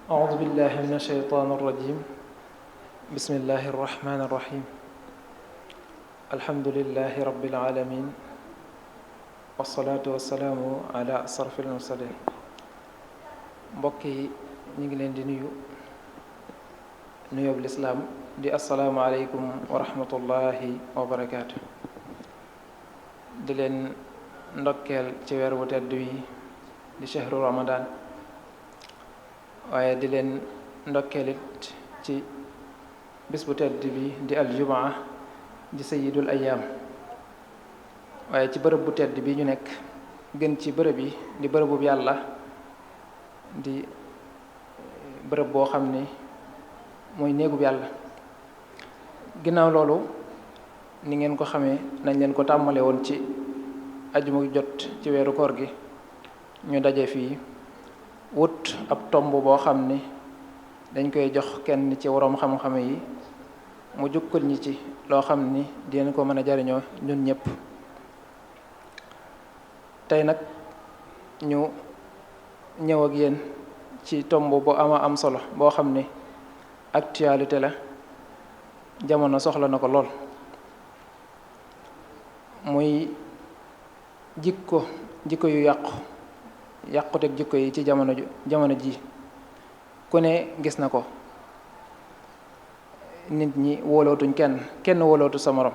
أعوذ بالله من الشيطان الرجيم بسم الله الرحمن الرحيم الحمد لله رب العالمين والصلاة والسلام على أشرف المرسلين mbokk yi ñu ngi leen di nuyoob lislaam di assalaamu aleykum wa rahmatullahi wa barakaatu di leen ndokkeel ci weer wu tedd wi di shahru ramadan waaye di leen ndokkeelit ci bis bu tedd bi di aljumaa di sayyidul ayyaam waaye ci bërëb bu tedd bi ñu nekk gën ci bërëb yi di bërëbub yàlla di bërëb boo xam ni mooy néegub yàlla. ginnaaw loolu ni ngeen ko xamee nañ leen ko tàmmale woon ci ajuma jot ci weeru koor gi ñu daje fii wut ab tomb boo xam ni dañ koy jox kenn ci waroom xam-xam yi mu jukkal ñi ci loo xam ni dinañ ko mën a jariñoo ñun ñëpp. tey nag ñu ñëw ak yéen ci tomb bu am solo boo xam ni actualité la, jamono soxla na ko lool, muy jikko yu yàquteg jikko yi ci jamono ji ku ne gis na ko. nit ñi wóolootuñ kenn wóolootu sa morom,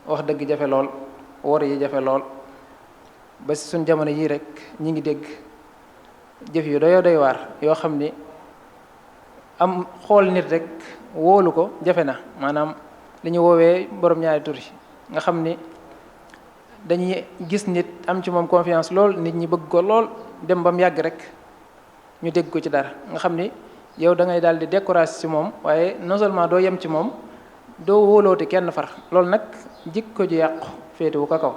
wax dëgg jafe lool, wor yi jafe lool, ba si suñ jamono yii rek ñi ngi dégg jëf yu doy waar yoo xam ni am xool nit rek wóolu ko jafe na. maanaam li ñu woowee borom ñaari tur yi nga xam ni dañuy gis nit am ci moom confiance lool, nit ñi bëgg ko lool, dem ba mu yàgg rek ñu dégg ko ci dara nga xam ni yow da ngay daal di découragé ci moom, waaye non seulement doo yem ci moom, doo wóolooti kenn far. loolu nag jikko ju yàqu féetewu ko kaw.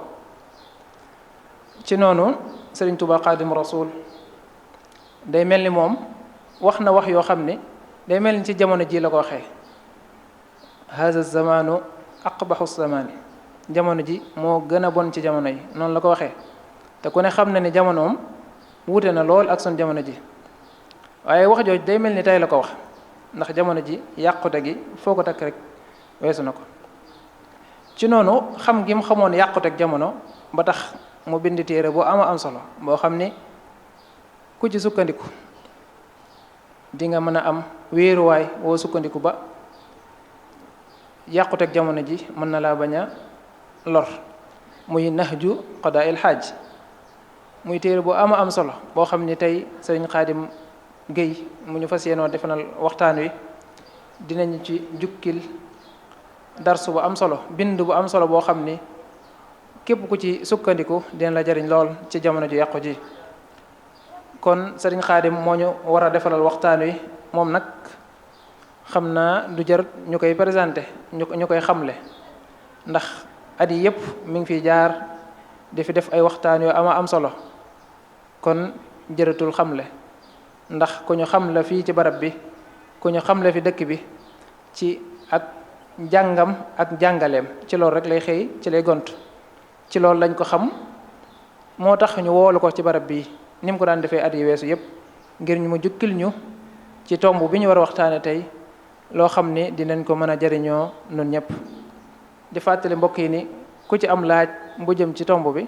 ci noonu Sëriñ Tuubaa Xaadimu Rasuul day mel ni moom wax na wax yoo xam ni day mel ni ci jamono ji la ko waxee. haza zamanu aqbaxu zamani, jamono ji moo gën a bon ci jamono yi, noonu la ko waxee. te ku ne xam na ni jamonoom wuute na lool ak sun jamono ji, waaye wax jooj day mel ni tey la ko wax, ndax jamono ji yàqute gi foo ko takk rek weesu na ko. ci noonu xam gi mu xamoon yàquteg jamono ba tax mu bind téere bu am solo boo xam ni ku ci sukkandiku di nga mën a am wéeruwaay woo sukkandiku ba yàquteg jamono ji mën na laa bañ a lor. muy nahju qadaa'il xaaj, muy téere bu am solo boo xam ni tey Sëriñ Xaadim Géy mu ñu fas yéenoo defanal waxtaan wi dinañu ci jukkil darsu bu am solo, bind bu am solo boo xam ni képp ku ci sukkandiku dina la jariñ lool ci jamono ju yàqu ji. kon Sëriñ Xaadim moo ñu war a defalal waxtaan wi. moom nag xam naa du jar ñu koy présenté, ñu koy xamle, ndax at yi yëpp mi ngi fiy jaar di fi def ay waxtaan yu am solo, kon jëratul xamle, ndax ku ñu xam la fii ci barab bi, ku ñu xam la fi dëkk bi ci ak jàngam ak jàngaleem, ci loolu rek lay xëy, ci lay gont, ci loolu lañ ko xam. moo tax ñu woolu ko ci barab bi ni mu ko daan defee at yi weesu yëpp, ngir ñu mu jukkil ñu ci tomb bi ñu war a waxtaane tey loo xam ni dinañ ko mën a jariñoo nun ñëpp. di fàttali mbokk yi ni ku ci am laaj bu jëm ci tomb bi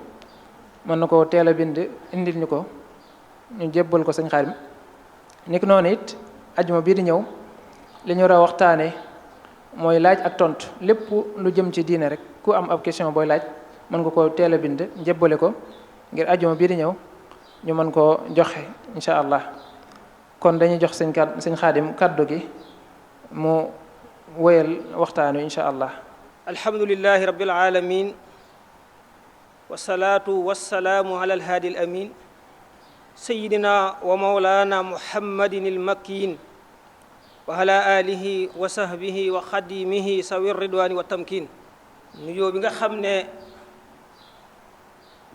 mën na ko teel a bind indil ñu ko, ñu jébbal ko Sëñ Xaadim. niki noonu it ajuma bii di ñëw li ñu war a waxtaane mooy laaj ak tontu, lépp lu jëm ci diine rek ku am ab question booy laaj mën nga ko teel a bind jébbale ko ngir ajuma bii di ñëw ñu mën koo joxe incha allah. kon dañuy jox Sëñ Xaadim kàddu gi mu wéyal waxtaan wi incha allah. alhamdulillahi rabbil alamin wasalaatu wasalaamu ala alhaadi al amin sayidina wa maulana muhammadin almakin wa ala alihi wa sahbihi wa xadimihi sawi ridwani wa tamkin. nuyoo bi nga xam ne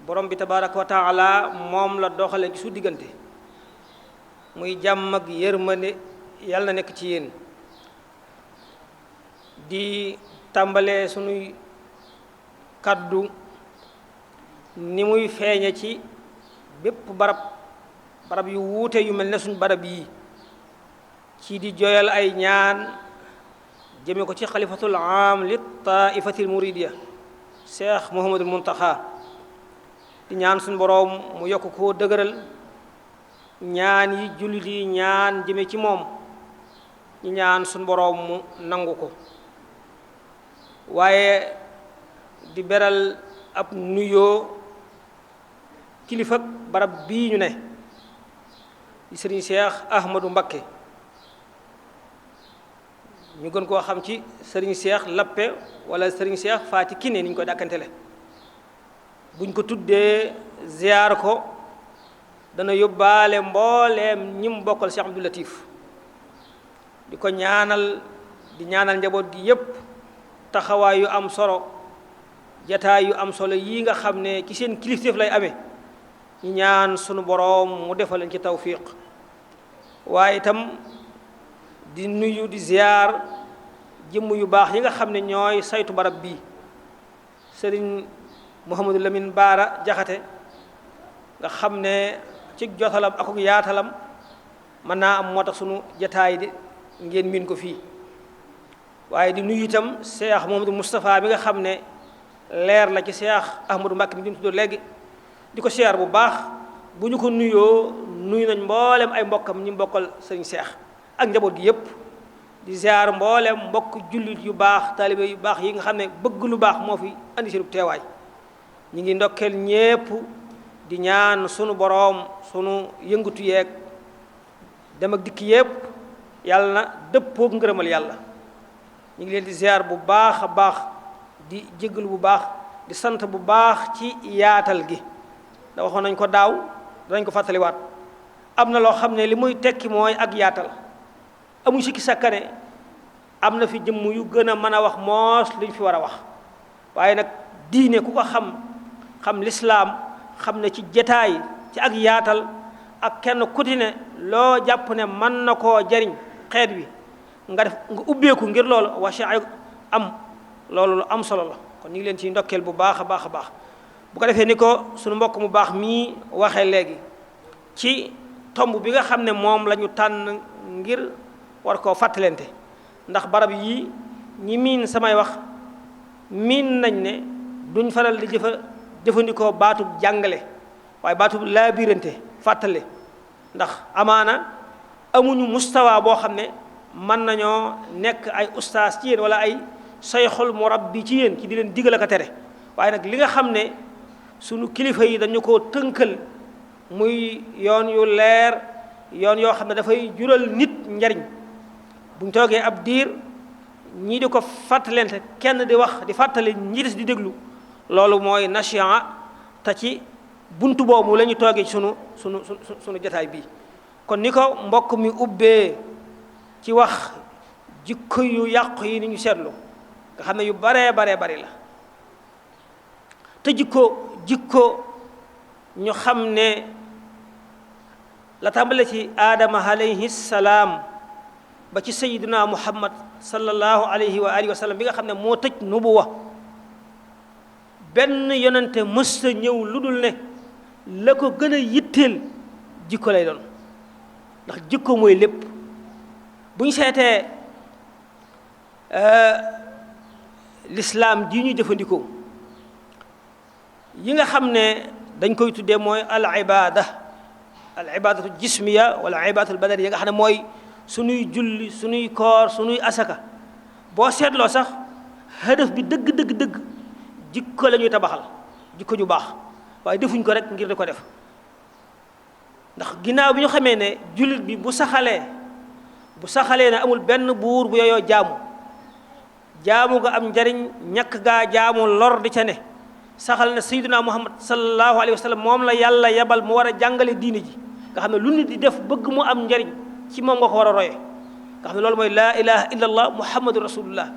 borom bi tabaraka wa taala moom la doxale ci su diggante, muy jàmm ak yërmande yàlla na nekk ci yéen. di tàmbalee sunuy kaddu ni muy feeñe ci bépp barab yu wuute yu mel ne suñ barab yi ci di joyal ay ñaan jëme ko ci xalifatul aam li taifatil muridiya cheikh Mouhamadul Muntaxa di ñaan suñu boroom mu yokk koo dëgëral ñaan yi jullit yi ñaan jëme ci moom ñu ñaan suñu boroom mu nangu ko waaye di beral ab nuyoo kilifa barab bii ñu ne di sëriñ Cheikh Ahmadou Mbakke ñu gën koo xam ci sëriñ Cheikh Lappe wala sëriñ Cheikh Faati Kiné ni ñu koy dàkkantele buñ ko tuddee ziyaar ko dana yóbbaale mbooleem ñi mu bokkal Cheikh Abdou Latif di ko ñaanal di ñaanal njaboot gi yépp taxawaay yu am solo jataay yu am solo yii nga xam ne ci seen kilifteef lay amee ñu ñaan sunu boroom mu defal leen ci tawfiq waaye itam di nuyu di ziyaar jëmm yu baax yi nga xam ne ñooy saytu barab bii sëriñ Mouhamadou Lamine Baara Jaxate nga xam ne ci jotalam ak yaatalam mën naa am moo tax sunu jataay di ngeen miin ko fii waaye di nuyu itam Cheikh Mouhamadou Moustapha bi nga xam ne leer la ci Cheikh Ahmadou Mbacké mi ñu tuddoo léegi di ko siyaar bu baax bu ñu ko nuyoo nuyu nañ mboolem ay mbokkam ñi mbokkal sëriñ Cheikh ak njaboot gi yépp di ziar mboolem mbokk jullit yu baax taalibe yu baax yi nga xam ne bëgg lu baax moo fi andi seen teewaay ñi ngi ndokkeel ñépp di ñaan sunu boroom sunu yëngatu yeeg dem ak dikk yépp yàlla na dëppook ngërëmal yàlla ñu ngi leen di ziar bu baax a baax di jéggalu bu baax di sant bu baax ci yaatal gi da waxoon nañ ko daaw danañ ko fàttaliwaat am na loo xam ne li muy tekki mooy ak yaatal amuñ sikki sakkane am na fi jëmm yu gën a mën a wax moos luñ fi war a wax waaye nag diine ku ko xam lislaam xam ne ci jataay ci ak yaatal ak kenn ku ti ne loo jàpp ne mën na koo jariñ xeet wi nga ubbeeku ngir loolu wacha am loolu lu am solo la kon ñu ngi leen ciy ndokkeel bu baax a baax a baax bu ko defee ni ko suñu mbokk mu baax mii waxee léegi ci tomb bi nga xam ne moom la ñu tànn ngir war koo fàttalente ndax barab yii ñi miin samay wax miin nañ ne duñ faral di jëfandikoo baatub jàngale waaye baatub laabirante fàttale ndax amaana amuñu mustawa boo xam ne mën nañoo nekk ay ustaas ci yéen wala ay sayxul murabbi ci yéen ci di leen digal ak a tere waaye nag li nga xam ne sunu kilifa yi dañu koo tënkal muy yoon yu leer yoon yoo xam ne dafay jural nit njariñ buñ toogee ab diir ñii di ko fàttalente kenn di wax di fàttali ñi des di déglu loolu mooy nasiha te ci buntu boobu la ñu toogee ci sunu jataay bii kon ni ko mbokk mi ubbee ci wax jikko yu yàqu yi ni ñu seetlu nga xam ne yu baree bari la te jikko ñu xam ne la tàmbale ci aadama alayhi salaam ba ci sayyidina muhammad sallallahu alayhi wa alihi wa sallam bi nga xam ne moo tëj nubuwa benn yonente mësta ñëw lu dul ne la ko gën a yitteel jikko lay doon ndax jikko mooy lépp bu ñu seetee lislaam ji ñu jëfandikoo yi nga xam ne dañ koy tuddee mooy al ibadatu jismiya wala ibadatul badaniya nga xam ne mooy sunuy julli sunuy koor sunuy asaka boo seetloo sax hadaf bi dëgg jikko la ñuy tabaxal jikko ju baax waaye defuñ ko rek ngir di ko def ndax ginnaaw bi ñu xamee ne jullit bi bu saxalee ne amul benn buur bu yooyoo jaamu nga am njariñ ñàkk gaa jaamu lor di ca ne saxal na sayyiduna muhammad sallallahu alayhi wa sallam moom la yàlla yebal mu war a jàngale diine ji nga xam ne lu nit di def bëgg mu am njariñ ci moom nga ko war a roye nga xam ne loolu mooy laa ilaha illa allah muhammadu rasulullah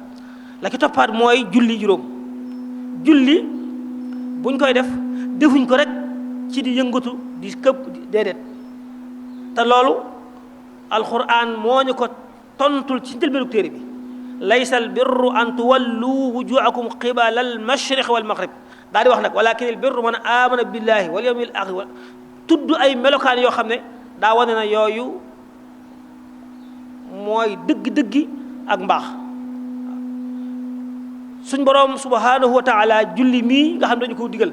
la ki toppaat mooy julli juróom julli buñ koy def defuñ ko rek ci di yëngatu di këpp déedéet te loolu alquran moo ñu ko tontul ci njëlbeenu téere bi laysa al birru an tuwallu wujuhakum qibala al mashriq wal maghrib daal di wax nag walakin al birru man amana billahi wal yawmil akhir tudd ay melokaan yoo xam ne daa wane na yooyu mooy dëgg-dëggi ak mbaax. suñ boroom subhanahu wa taala julli mii nga xam ne dañu ko digal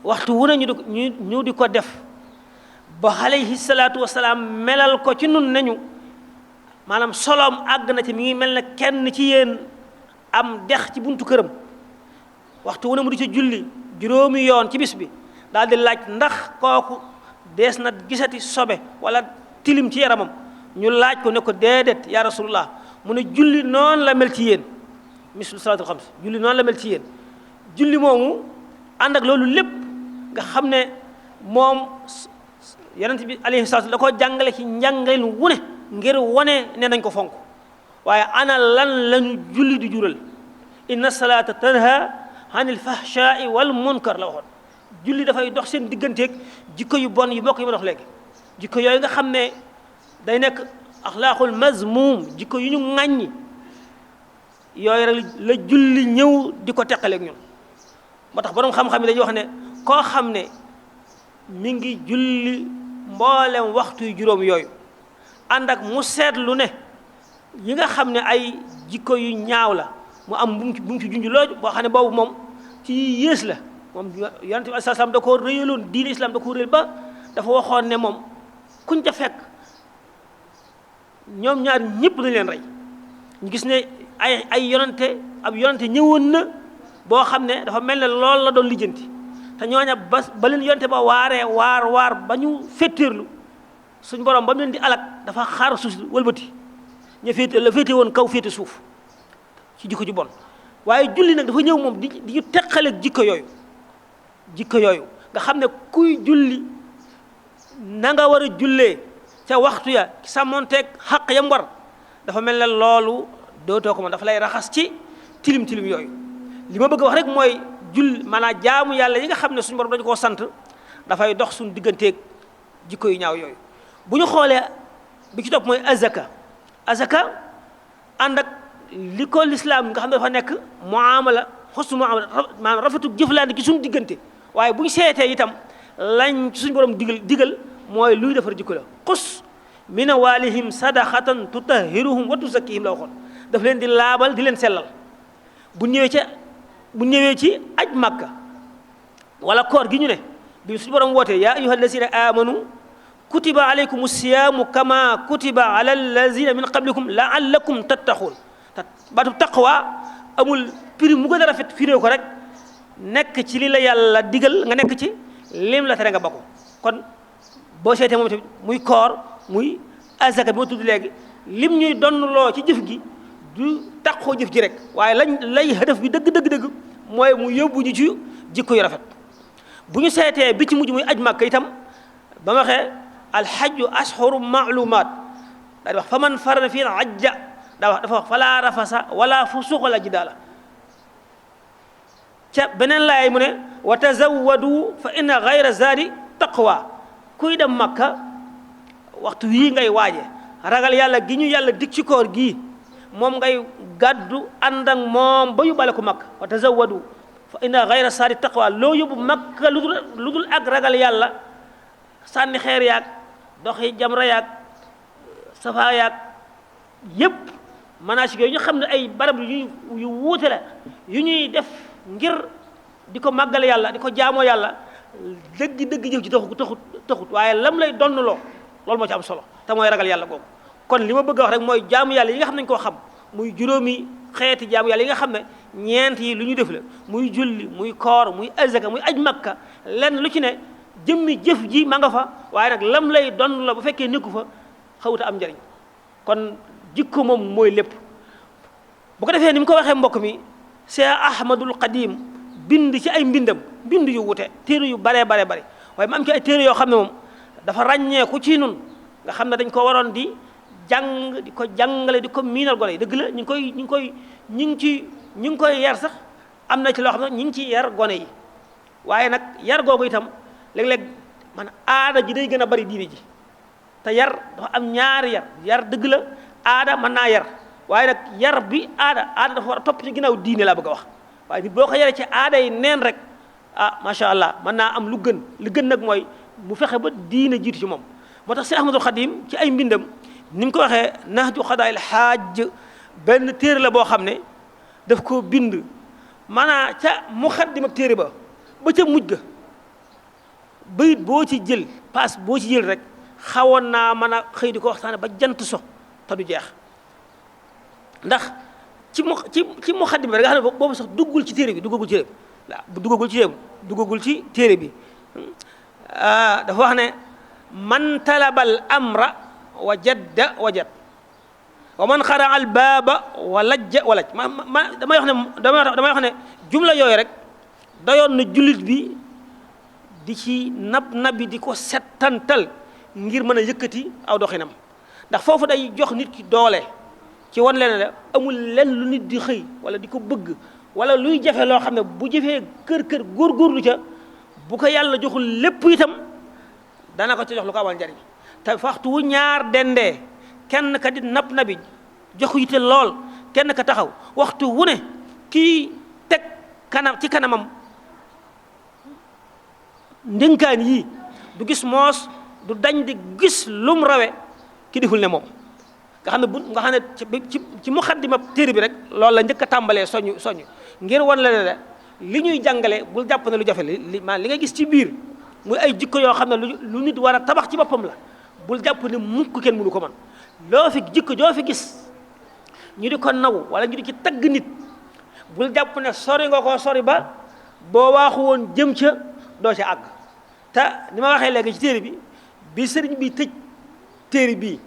waxtu wu ne ñu di ko def ba alayhi salaatu wasalaam melal ko ci nun nañu maanaam soloom àgg na ci mi ngi mel ne kenn ci yéen am dex ci buntu këram waxtu wu ne mu di ca julli juróomi yoon ci bis bi daal di laaj ndax kooku dees na gisati sobe wala tilim ci yaramam ñu laaj ko ne ko déedéet ya rasulullah mu ne julli noonu la mel ci yéen mislu salaatul xams julli noonu la mel ci yéen julli moomu ànd ak loolu lépp nga xam ne moom yonent bi alayhi salaatu da koo jàngale ci njàngalin wu ne ngir wane ne nañ ko fonk waaye ana lan lañu julli di jural inna salaata tanha anil fahshaai wal munkar la waxoon julli dafay dox seen digganteeg jikko yu bon yi bokk yi ma dox léegi jikko yooyu nga xam ne day nekk axlaaqul mazmum jikko yu ñu ŋàññi yooyu rek la julli ñëw di ko teqaleeg ñun moo tax boroom xam-xam yi dañuy wax ne koo xam ne mi ngi julli mboolem waxtu yu juróom yooyu ànd ak mu seetlu ne yi nga xam ne ay jikko yu ñaaw la mu am bu mu ci junj loolu boo xam ne boobu moom ci yées la moom yonent bi sallallahu alayhi wasallam da koo réyaloon diine islam da koo réyal ba dafa waxoon ne moom kuñ ca fekk ñoom ñaar ñëpp nañ leen rey ñu gis ne ay yonente ab yonente ñëwoon na boo xam ne dafa mel ne loolu la doon lijjanti te ñooña ba leen yonente ba waar ba ñu féttéerlu suñ borom ba mu leen di alak dafa xaar suuf si wëlbati ñu féete woon kaw féete suuf ci jikko ju bon waaye julli nag dafa ñëw moom di ñu teqaleeg jikko yooyu nga xam ne kuy julli na nga war a jullee ca waxtu ya sàmmonteeg xaq yam war dafa mel ne loolu dootoo ko man dafa lay raxas ci tilim yooyu li ma bëgg a wax rek mooy maanaam jaamu yàlla yi nga xam ne suñu borom dañu koo sant dafay dox suñu digganteeg jikko yu ñaaw yooyu bu ñu xoolee bi ci topp mooy azaka ànd ak li ko lislaam nga xam ne dafa nekk muamala xusnu muamala maanaam rafetu jëflante ci suñu diggante waaye bu ñu seetee itam lañ ci suñu borom digal mooy luy defar jikko la xus min awalihim sadaqatan tutahhiruhum wa tuzakkihim la waxoon daf leen di laabal di leen sellal bu ñëwee ci aj màkka wala koor gi ñu ne bi suñu borom wootee yaa ayyuha allazina amanu kutiba alaykum siyaamu kama kutiba ala allazina min qablikum laallakum tattaquun baatu taqwa amul prix mu gën a rafet firee ko rek nekk ci li la yàlla digal nga nekk ci lim la tere nga bako kon boo seetee moom tamit muy koor muy azaka bi ma tudd léegi lim ñuy donnloo ci jëf gi du taqoo jëf ji rek waaye lay hadaf bi dëgg mooy mu yóbbu ñu ci jikko yu rafet bu ñu seetee bi ci mujj muy aj màkk itam ba ma waxee alxajju ashhuru maalumaat daa di wax fa man farada fii ajja dafa wax falaa rafasa wala fusuqa wala jidaala ca beneen laay mu ne wa tazawwadu fa inna gayra zaadi taqwa kuy dem makka waxtu wii ngay waaje ragal yàlla gi ñu yàlla dig ci koor gii moom ngay gàddu ànd ak moom ba yóbbaale ko makka wa tazawwadu fa inna gayra zaadi taqwa loo yóbbu makka lu dul ak ragal yàlla sànni xeer yaag doxi jamra yaag safa yaag yépp manaasik yooyu ñu xam ne ay barab yu wuute la yu ñuy def ngir di ko màggale yàlla di ko jaamoo yàlla dëgg jëf ji taxut waaye lam lay donnloo loolu moo ci am solo te mooy ragal yàlla googu kon li ma bëgg a wax rek mooy jaamu yàlla yi nga xam ne nañu koo xam muy juróomi xeeti jaamu yàlla yi nga xam ne ñeent yi lu ñu def la muy julli muy koor muy azaka muy aj makka lenn lu ci ne jëmmi jëf ji ma nga fa waaye nag lam lay donn la bu fekkee nekku fa xawuta am njariñ kon jikko moom mooy lépp bu ko defee ni mu ko waxee mbokk mi Cheikh Ahmadul Qadim bind ci ay mbindam bind yu wute téere yu bare waaye mu am ci ay téere yoo xam ne moom dafa ràññeeku ci nun nga xam ne dañ ko waroon di jàng di ko jàngale di ko miinal gone yi dëgg la ñu ngi koy yar sax am na ci loo xam ne ñu ngi ci yar gone yi waaye nag yar googu itam léeg-léeg man aada ji day gën a bari diine ji te yar dafa am ñaari yar dëgg la aada mën naa yar waaye nag yar bi aada dafa war a topp ci ginnaaw diine laa bëgg a wax waaye nit boo ko yaree ci aada yi neen rek macha allah mën naa am lu gën nag mooy mu fexe ba diine jiitu ci moom moo tax Cheikh Ahmadul Khadim ci ay mbindam ni mu ko waxee nahju xadaayil xaaj benn téere la boo xam ne daf koo bind maanaam ca muxaddima téere ba ca mujj ga bayit boo ci jël paas boo ci jël rek xawoon naa mën a xëy di ko waxtaane ba jant so te du jeex ndax ci muxaddima rek nga xam ne boobu sax duggul ci téere bi duggagul ci téere bi dafa wax ne man talabal amra wajadda wajad wa man xara al baaba wa lajja walaj damay wax ne jumla yooyu rek dayoon na jullit bi di ci nabi di ko settantal ngir mën a yëkkati aw doxinam ndax foofu day jox nit ki doole ci wan leen la amul lenn lu nit di xëy wala di ko bëgg wala luy jafe loo xam ne bu jëfee kër góorgóorlu ca bu ko yàlla joxul lépp itam dana ko ci jox lu ko amal njariñ te waxtu wu ñaar dendee kenn ka di nabi jox yitte lool kenn ka taxaw waxtu wu ne kii teg ci kanamam ndénkaan yii du gis moos du dañ di gis lum rawe ki deful ne moom nga xam ne ci muxaddima téere bi rek loolu la njëkk a tàmbalee soñu ngir wan la ne li ñuy jàngale bul jàpp ne lu jafe li nga gis ci biir muy ay jikko yoo xam ne lu nit war a tabax ci boppam la bul jàpp ne mukk kenn mënu ko man loo fi jikko joo fi gis ñu di ko naw wala ñu di ci tagg nit bul jàpp ne sori nga ko sori ba boo waaxu woon jëm ca doo ca àgg te ni ma waxee léegi ci téere bi sëriñ bi tëj téere bi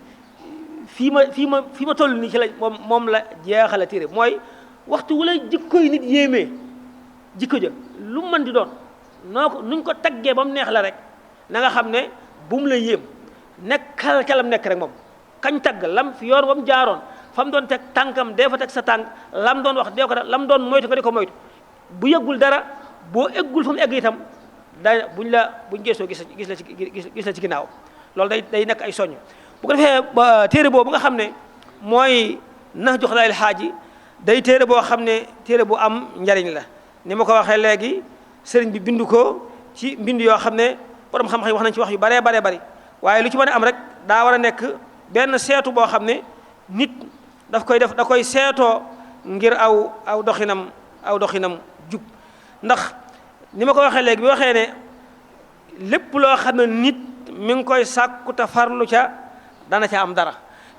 fii ma toll nii ci la moom la jeexala téere mooy waxtu wu lay jikkoy nit yéemee jikko ja lu mën di doon nuñ ko taggee ba mu neex la rek na nga xam ne bu mu la yéem nekkal ca lam nekk rek moom kañ tagg lam fi yoon wam jaaroon fa mu doon teg tànkam dee fa teg sa tànk lam doon wax dee ko lam doon moytu nga di ko moytu bu yëggul dara boo eggul fa mu egg itam buñ geesoo gis la ci ginnaaw loolu day nekk ay soññ bu ko defee téere boobu nga xam ne mooy nahju xadaayil xaaji day téere boo xam ne téere bu am njariñ la ni ma ko waxee léegi sëriñ bi bindu ko ci mbind yoo xam ne borom xam-xam yi wax nañ ci wax yu baree bari waaye lu ci mën a am rek daa war a nekk benn seetu boo xam ne nit da koy seetoo ngir aw doxinam jub ndax ni ma ko waxee léegi bi waxee ne lépp loo xam ne nit mi ngi koy sàkku te farlu ca dana ca am dara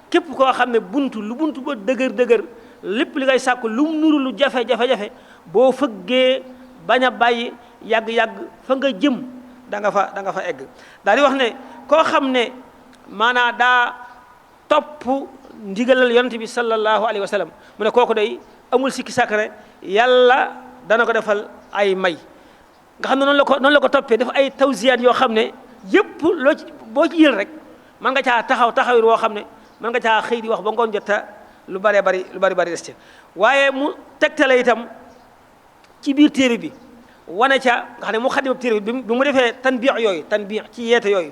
képp koo xam ne lu buntu ba dëgër lépp li ngay sàkku lu mu nuru lu jafe-jafe boo fëggee bañ a bàyyi yàgg-yàgg fa nga jëm da nga fa egg daal di wax ne koo xam ne maanaam daa topp ndigalal yonent bi sallallahu alayhi wa sallam mu ne kooku day amul sikki sàkkare yàlla dana ko defal ay may nga xam ne noonu la ko toppee def ay tawsiyaat yoo xam ne yëpp boo ci jël rek mën nga caa taxawir woo xam ne mën nga caa xëy di wax ba ngoon jota lu bari des ca waaye mu tegtale itam ci biir téere bi wane ca nga xam ne mu xaddima téere bi bi mu defee tanbiix ci yeete yooyu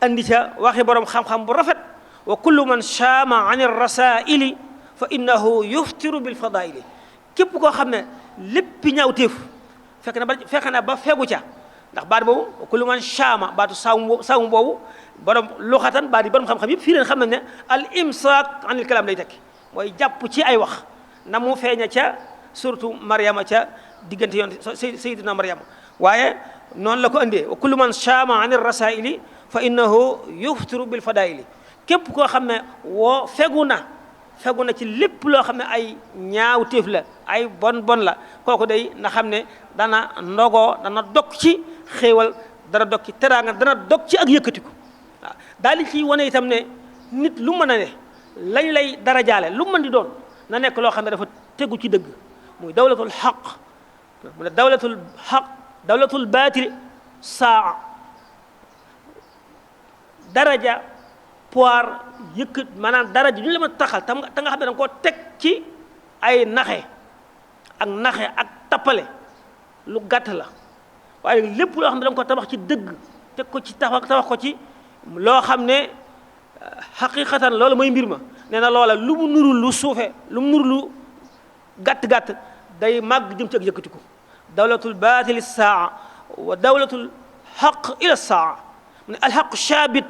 andi ca waxi borom xam-xam bu rafet wa kullu man shaama an rasaili fa innahu yuftiru bil fadaili képp koo xam ne lépp ñaawteef fekk na ba fegu ca ndax baat boobu wa kullu man shaama baatu sawm boobu borom luxatan baat yi borom xam-xam yëpp fii leen xam nañ ne al imsaak anil kalaam lay tekki mooy jàpp ci ay wax na mu feeña ca surtout Mariama ca diggante yoon Sayyidina Mariama waaye noonu la ko andee wa kullu man shaama an rasaili fa innahu yuftiru bil fadaili képp koo xam ne fegu na ci lépp loo xam ne ay ñaaw téef la ay bon la kooku day na xam ne dana dog ci xéewal dana dog ci teraanga dana dog ci ak yëkkatiku waaw daal di ci wane itam ne nit lu mën a ne lañ lay darajaale lu mën di doon na nekk loo xam ne dafa tegu ci dëgg muy dawlatul xaq mu ne dawlatul baatil saa daraja pouvoir maanaam daraja ñu la ma taxal ta nga xam ne da nga koo teg ci ay naxe ak tappale lu gàtt la waaye lépp loo xam ne da nga ko tabax ci dëgg teg ko ci tabax ko ci loo xam ne xaqiqatan loolu mooy mbir ma nee na loola lu mu nuru lu suufe lu mu nuru lu gàtt day màgg jëm ci ak yëkkatiku dawlatul baatili saa wa dawlatul xaq ila saa mu ne alxaq shaabit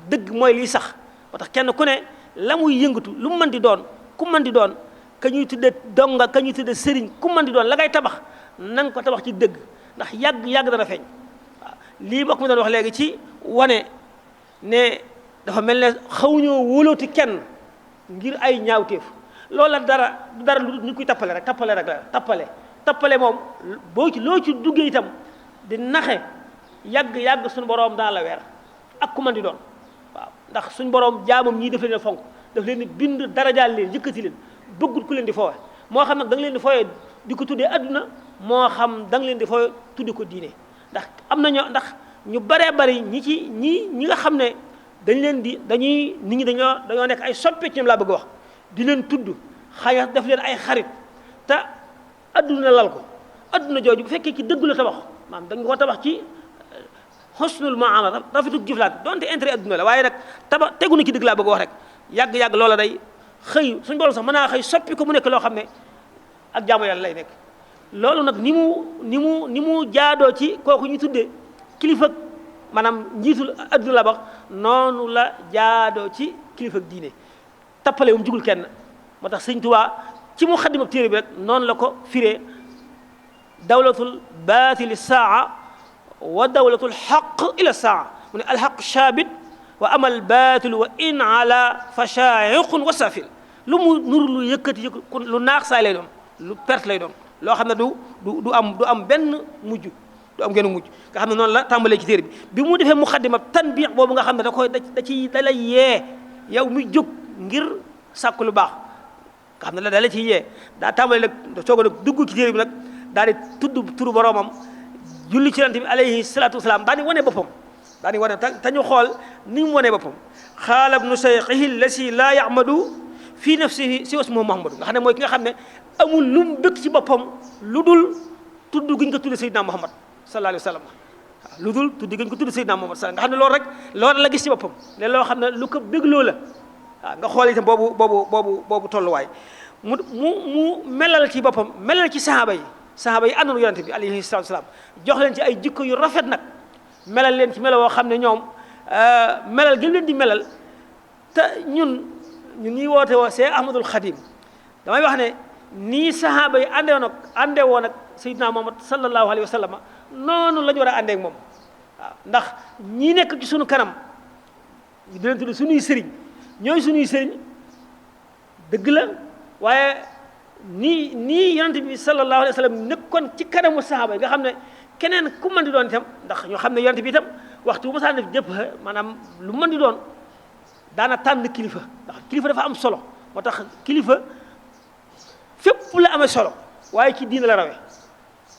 dëgg mooy liy sax moo tax kenn ku ne la muy yëngatu lu mu mën di doon ku mën di doon ka ñuy tudde donga ka ñuy tudde sëriñ ku mën di doon la ngay tabax na nga ko tabax ci dëgg ndax yàgg dana feeñ waaw lii bokk mi doon wax léegi ci wane ne dafa mel ne xawuñoo wóolooti kenn ngir ay ñaawteef loola dara lu ñu koy tappale rek la tappale moom loo ci duggee itam di naxe yàgg suñu boroom dana la weer ak ku mën di doon waaw ndax suñu boroom jaamam ñii daf leen fonk daf leen di bind darajaal leen yëkkati leen bëggut ku leen di foowe moo xam nag da nga leen di foowe di ko tuddee adduna moo xam da nga leen di foowe tudde ko diine ndax am na ndax ñu baree bari ñi nga xam ne nit ñi dañoo nekk ay soppe ci ñoom laa bëgg wax di leen tudd xaya def leen ay xarit te adduna lal ko adduna jooju bu fekkee ci dëgg la tabax maanaam dañ ko tabax ci husnul muamala rafetu jëflaat donte intérêt adduna la waaye nag tegu na ci dëgg laa bëgg wax rek yàgg loola day xëy suñu borom sax mën naa xëy soppi ko mu nekk loo xam ne ak jaamu yàlla lay nekk loolu nag ni mu jaadoo ci kooku ñu tuddee kilifa maanaam njiitul adduna la bax noonu la jaadoo ci kilifa diine tappale mu jugul kenn moo tax Sëñ Tuubaa ci mu xaddima téere bi rek noonu la ko firee dawlatul baatili saa wa dawlatul xaq ila saa mu ne alxaq shaabit wa amal baatilu wa in ala fa shaa'iqun wa safil lu mu nur lu yëkkati lu naax saay lay doon lu perte lay doon loo xam ne du am benn mujj du am genn mujj nga xam ne noonu la tàmbalee ci téere bi mu defee muxaddima tanbiix boobu nga xam ne da lay yee yow mi jóg ngir sàkku lu baax nga xam ne da la ciy yee daa tàmbalee nag soog a nag dugg ci téere bi nag daal di tudd turu boroomam julli ci yonent bi alayhi salaatu wasalaam daal di wane boppam daal di wane te ñu xool ni mu wane boppam xaala ibnu sayxihi lasi laa yamadu fii nafsihi si wasmuhu muhammadu nga xam ne mooy ki nga xam ne amul lu mu bëgg ci boppam lu dul tudd gi ñu ko tudde Seydina Muhammad sallallahu alayhi wa sallam waaw lu dul tudd gi ñu ko tudde Seydina Muhammad nga xam ne loolu rek loolu la gis ci boppam ne loo xam ne lu ko bégloo la waaw nga xool itam boobu tolluwaay mu melal ci boppam melal ci sahaaba yi àndoon yonente bi alayhi salatu wasalaam jox leen ci ay jikko yu rafet nag melal leen ci melo woo xam ne ñoom melal gi leen di melal te ñun ñuy woote woo see Ahmadul Xadim damay wax ne nii sahaaba yi àndee woon ak Seydina Muhammad sallallahu alayhi wa sallam noonu la ñu war a àndee ak moom waaw ndax ñi nekk ci sunu kanam di leen tudd suñuy sëriñ ñooy suñuy sëriñ dëgg la waaye nii yonente bi sallallahu alayhi wa sallam nekkoon ci kanamu sahaaba yi nga xam ne keneen ku mën di doon itam ndax ñu xam ne yonente bi itam waxtu bu ma saa def jëpp maanaam lu mën di doon daana tànn kilifa ndax kilifa dafa am solo moo tax kilifa fépp la amee solo waaye ci diina la rawe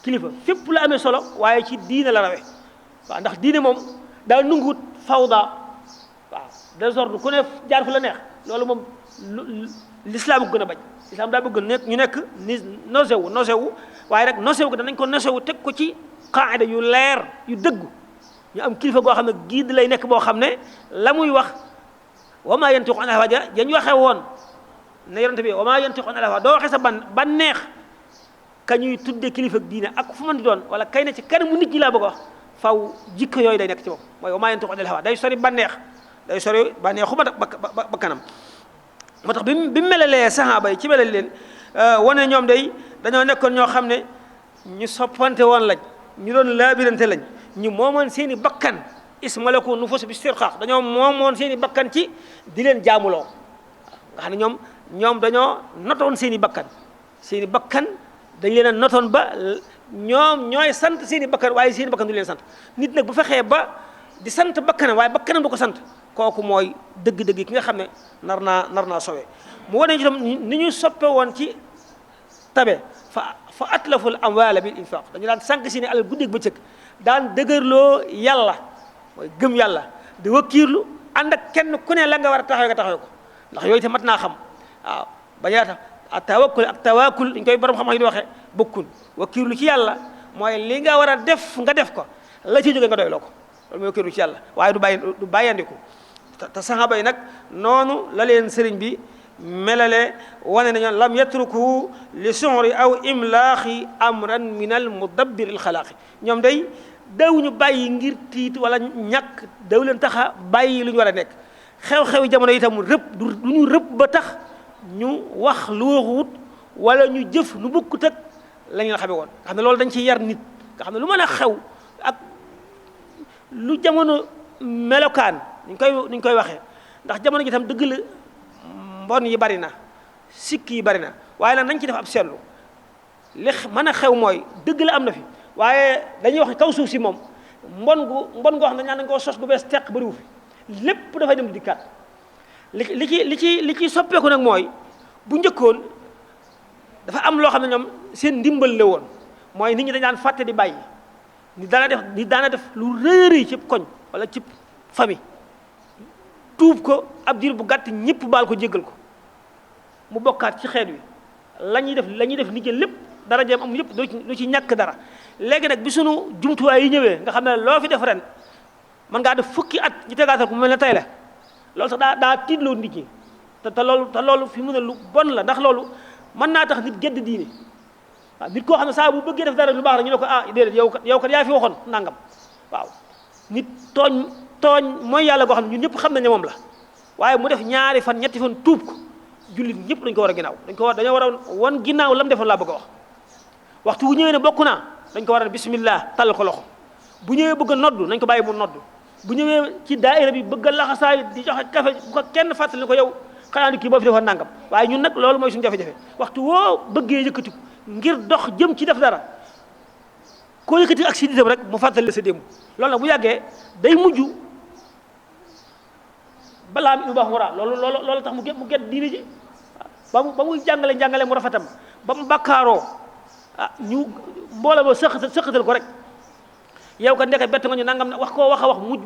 kilifa fépp la amee solo waaye ci diina la rawe waaw ndax diine moom daa nunguwut fawda waaw désordre ku ne jaar fu la neex loolu moom l'islam gën a bañ l'islam daa bëgg ñu nekk ni nosewu waaye rek nosewu ko danañ ko nosewu teg ko ci qaida yu leer yu dëggu ñu am kilifa goo xam ne guide lay nekk boo xam ne la muy wax wa maa yantiqu anil hawaa dañ waxee woon ne yonente bi wa maa yantiqu anil hawaa doo waxee sa ban neex ka ñuy tudde kilifa diine ak fu mën di doon wala kay ne ci kanamu nit ñi laa bëgg a wax faw jikko yooyu day nekk ci moom mooy wa maa yantiqu anil hawaa day sori bànneexu ba kanam moo tax bi mu melalee sahaaba yi ci melal leen wane ñoom day dañoo nekkoon ñoo xam ne ñu soppante woon lañ ñu doon laabirante lañ ñu moomoon seen i bakkan ismalaku nufus bi sirqaq dañoo moomoon seen i bakkan ci di leen jaamuloo nga xam ne ñoom dañoo notoon seen i bakkan dañ leen a notoon ba ñoom ñooy sant seen i bakkan waaye seen i bakkan du leen sant nit nag bu fexee ba di sant bakkanam waaye bakkanam du ko sant kooku mooy dëgg-dëgg ki nga xam ne nar naa sowe mu wane itam ni ñu soppe woon ci tabe fa atlaful amwaala bil infaq dañu daan sànq si ne alal guddeeg bëccëg daan dëgërloo yàlla mooy gëm yàlla di wakkiirlu ànd ak kenn ku ne la nga war a taxawee nga taxawee ko ndax yooyu itam mat naa xam waaw bañaa tax ak tawakkul dañ koy borom xam-xam yi di waxee bokkul wakkiirlu ci yàlla mooy li nga war a def nga def ko la ci jógee nga doyloo ko loolu mooy wakkiirlu ci yàlla waaye du bàyyandiku te saxaaba yi nag noonu la leen sëriñ bi melale wane nañu lam yatruku li su'ri aw imlaaxi amran min al mudabbir al xalaaqi ñoom day daawuñu bàyyi ngir tiit wala ñàkk daw leen tax a bàyyi lu ñu war a nekk xew-xewi jamono itam rëbb du ñu rëbb ba tax ñu wax lu waxuwut wala ñu jëf lu bokkut ak la ñu xamee woon nga xam ne loolu dañ ci yar nit nga xam ne lu mën a xew ak lu jamono melokaan ni ñu koy waxee ndax jamono ji itam dëgg la mbon yi bari na sikk yi bari na waaye nag nañ ci def ab seetlu li mën a xew mooy dëgg la am na fi waaye dañuy wax kaw suuf si moom mbon goo xam ne ñaan nañ koo sos gu bees teq bariwu fi lépp dafay dem di dikkaat li ci soppeeku nag mooy bu njëkkoon dafa am loo xam ne ñoom seen ndimbal la woon mooy nit ñi dañ daan fàtte di bàyyi ni daana def lu rëy ci koñ wala ci famille tuub ko ab diir bu gàtt ñëpp baal ko jéggal ko mu bokkaat ci xeet wi la ñuy def nit ñi lépp dara jeem am yëpp du ci ñàkk dara léegi nag bi sunu jumtuwaay yi ñëwee nga xam ne loo fi def ren mën ngaa def fukki at ñu tegaatal ko mu mel ne tey la loolu sax daa tiitloo nit ñi te loolu fi mu ne lu bon la ndax loolu mën naa tax nit gedd diine waaw nit koo xam ne saa bu bëggee def dara lu baax la ñu ne ko ah déedéet yow kat yaa fi waxoon nangam waaw nit tooñ mooy yàlla goo xam ne ñun ñëpp xam nañ ne moom la waaye mu def ñaari fan ñetti fan tuub ko jullit ñëpp dañ ko war a ginnaaw dañoo war a wan ginnaaw lam defoon laa bëgg a wax waxtu bu ñëwee ne bokk naa dañ ko war a bismillah tàll ko loxo bu ñëwee bëgg a noddu nañ ko bàyyi mu noddu bu ñëwee ci daayira bi bëgg a laxasaay di joxe café bu ko kenn fàttali ne ko yow xanaa ni kii boo fi defoon nangam waaye ñun nag loolu mooy suñu jafe-jafe waxtu woo bëggee yëkkati ngir dox jëm ci def dara koo yëkkati ak si ditam rek mu fàttali la sa démb loolu nag bu yàggee day mujj balaa mi lu baax wara loolu tax mu get diine ji ba muy jàngale mu rafetam ba mu bakkaaroo ñu mbooloo ba sëqatal ko rek yow kat ndeke bett nga ñu nangam ne wax koo wax mu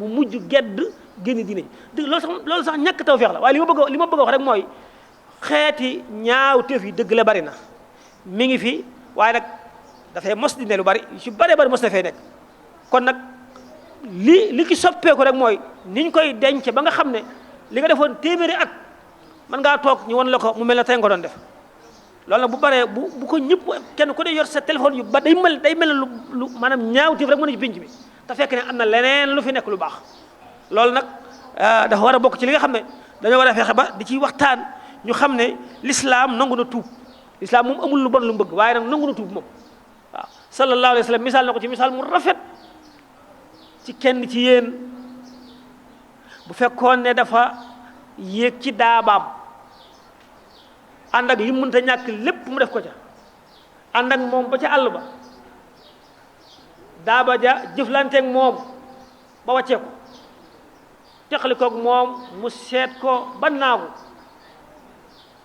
mujj gedd génn diine ji loolu sax ñàkk tawfeex la waaye li ma bëgg a wax rek mooy xeeti ñaaw teef yi dëgg la bari na mi ngi fi waaye nag dafay mos di ne lu bari ci bari mos na fee nekk kon nag li ki soppeeku rek mooy niñ koy denc ba nga xam ne li nga defoon téeméeri at mën ngaa toog ñu won la ko mu mel ne tey nga ko doon def loolu nag bu baree bu ko ñëpp kenn ku ne yor sa téléphone yu ba day mel ne lu maanaam ñaaw tiif rek mën a ci pénc bi te fekk ne am na leneen lu fi nekk lu baax loolu nag dafa war a bokk ci li nga xam ne dañoo war a fexe ba di ci waxtaan ñu xam ne l'islam nangu na tuub l'islam moom amul lu bon lu mu bëgg waaye nag nangu na tuub moom waaw sallallahu alayhi wa sallam misaal na ko ci misaal mu rafet ci kenn ci yéen bu fekkoon ne dafa yéeg ci daabaam ànd ak li mënta ñàkk lépp mu def ko ca ànd ak moom ba ca àll ba daaba ja jëflanteeg moom ba wàccee ko teqali koog moom mu seet ko ba naagu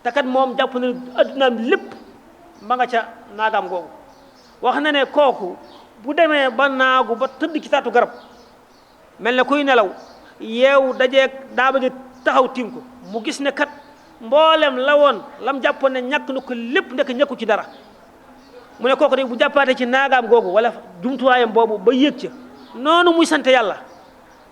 te kat moom jàpp na addunaam lépp ma nga ca naagaam googu wax na ne kooku bu demee ba naagu ba tëdd ci taatu garab mel ne kuy nelaw yeew dajeeg daaba ja taxaw tiim ko mu gis ne kat mboolem la woon lam jàppoon ne ñàkk na ko lépp ndekk ñàkku ci dara mu ne kooku de bu jàppaate ci naagaam googu wala jumtuwaayam boobu ba yéeg ca noonu muy sant yàlla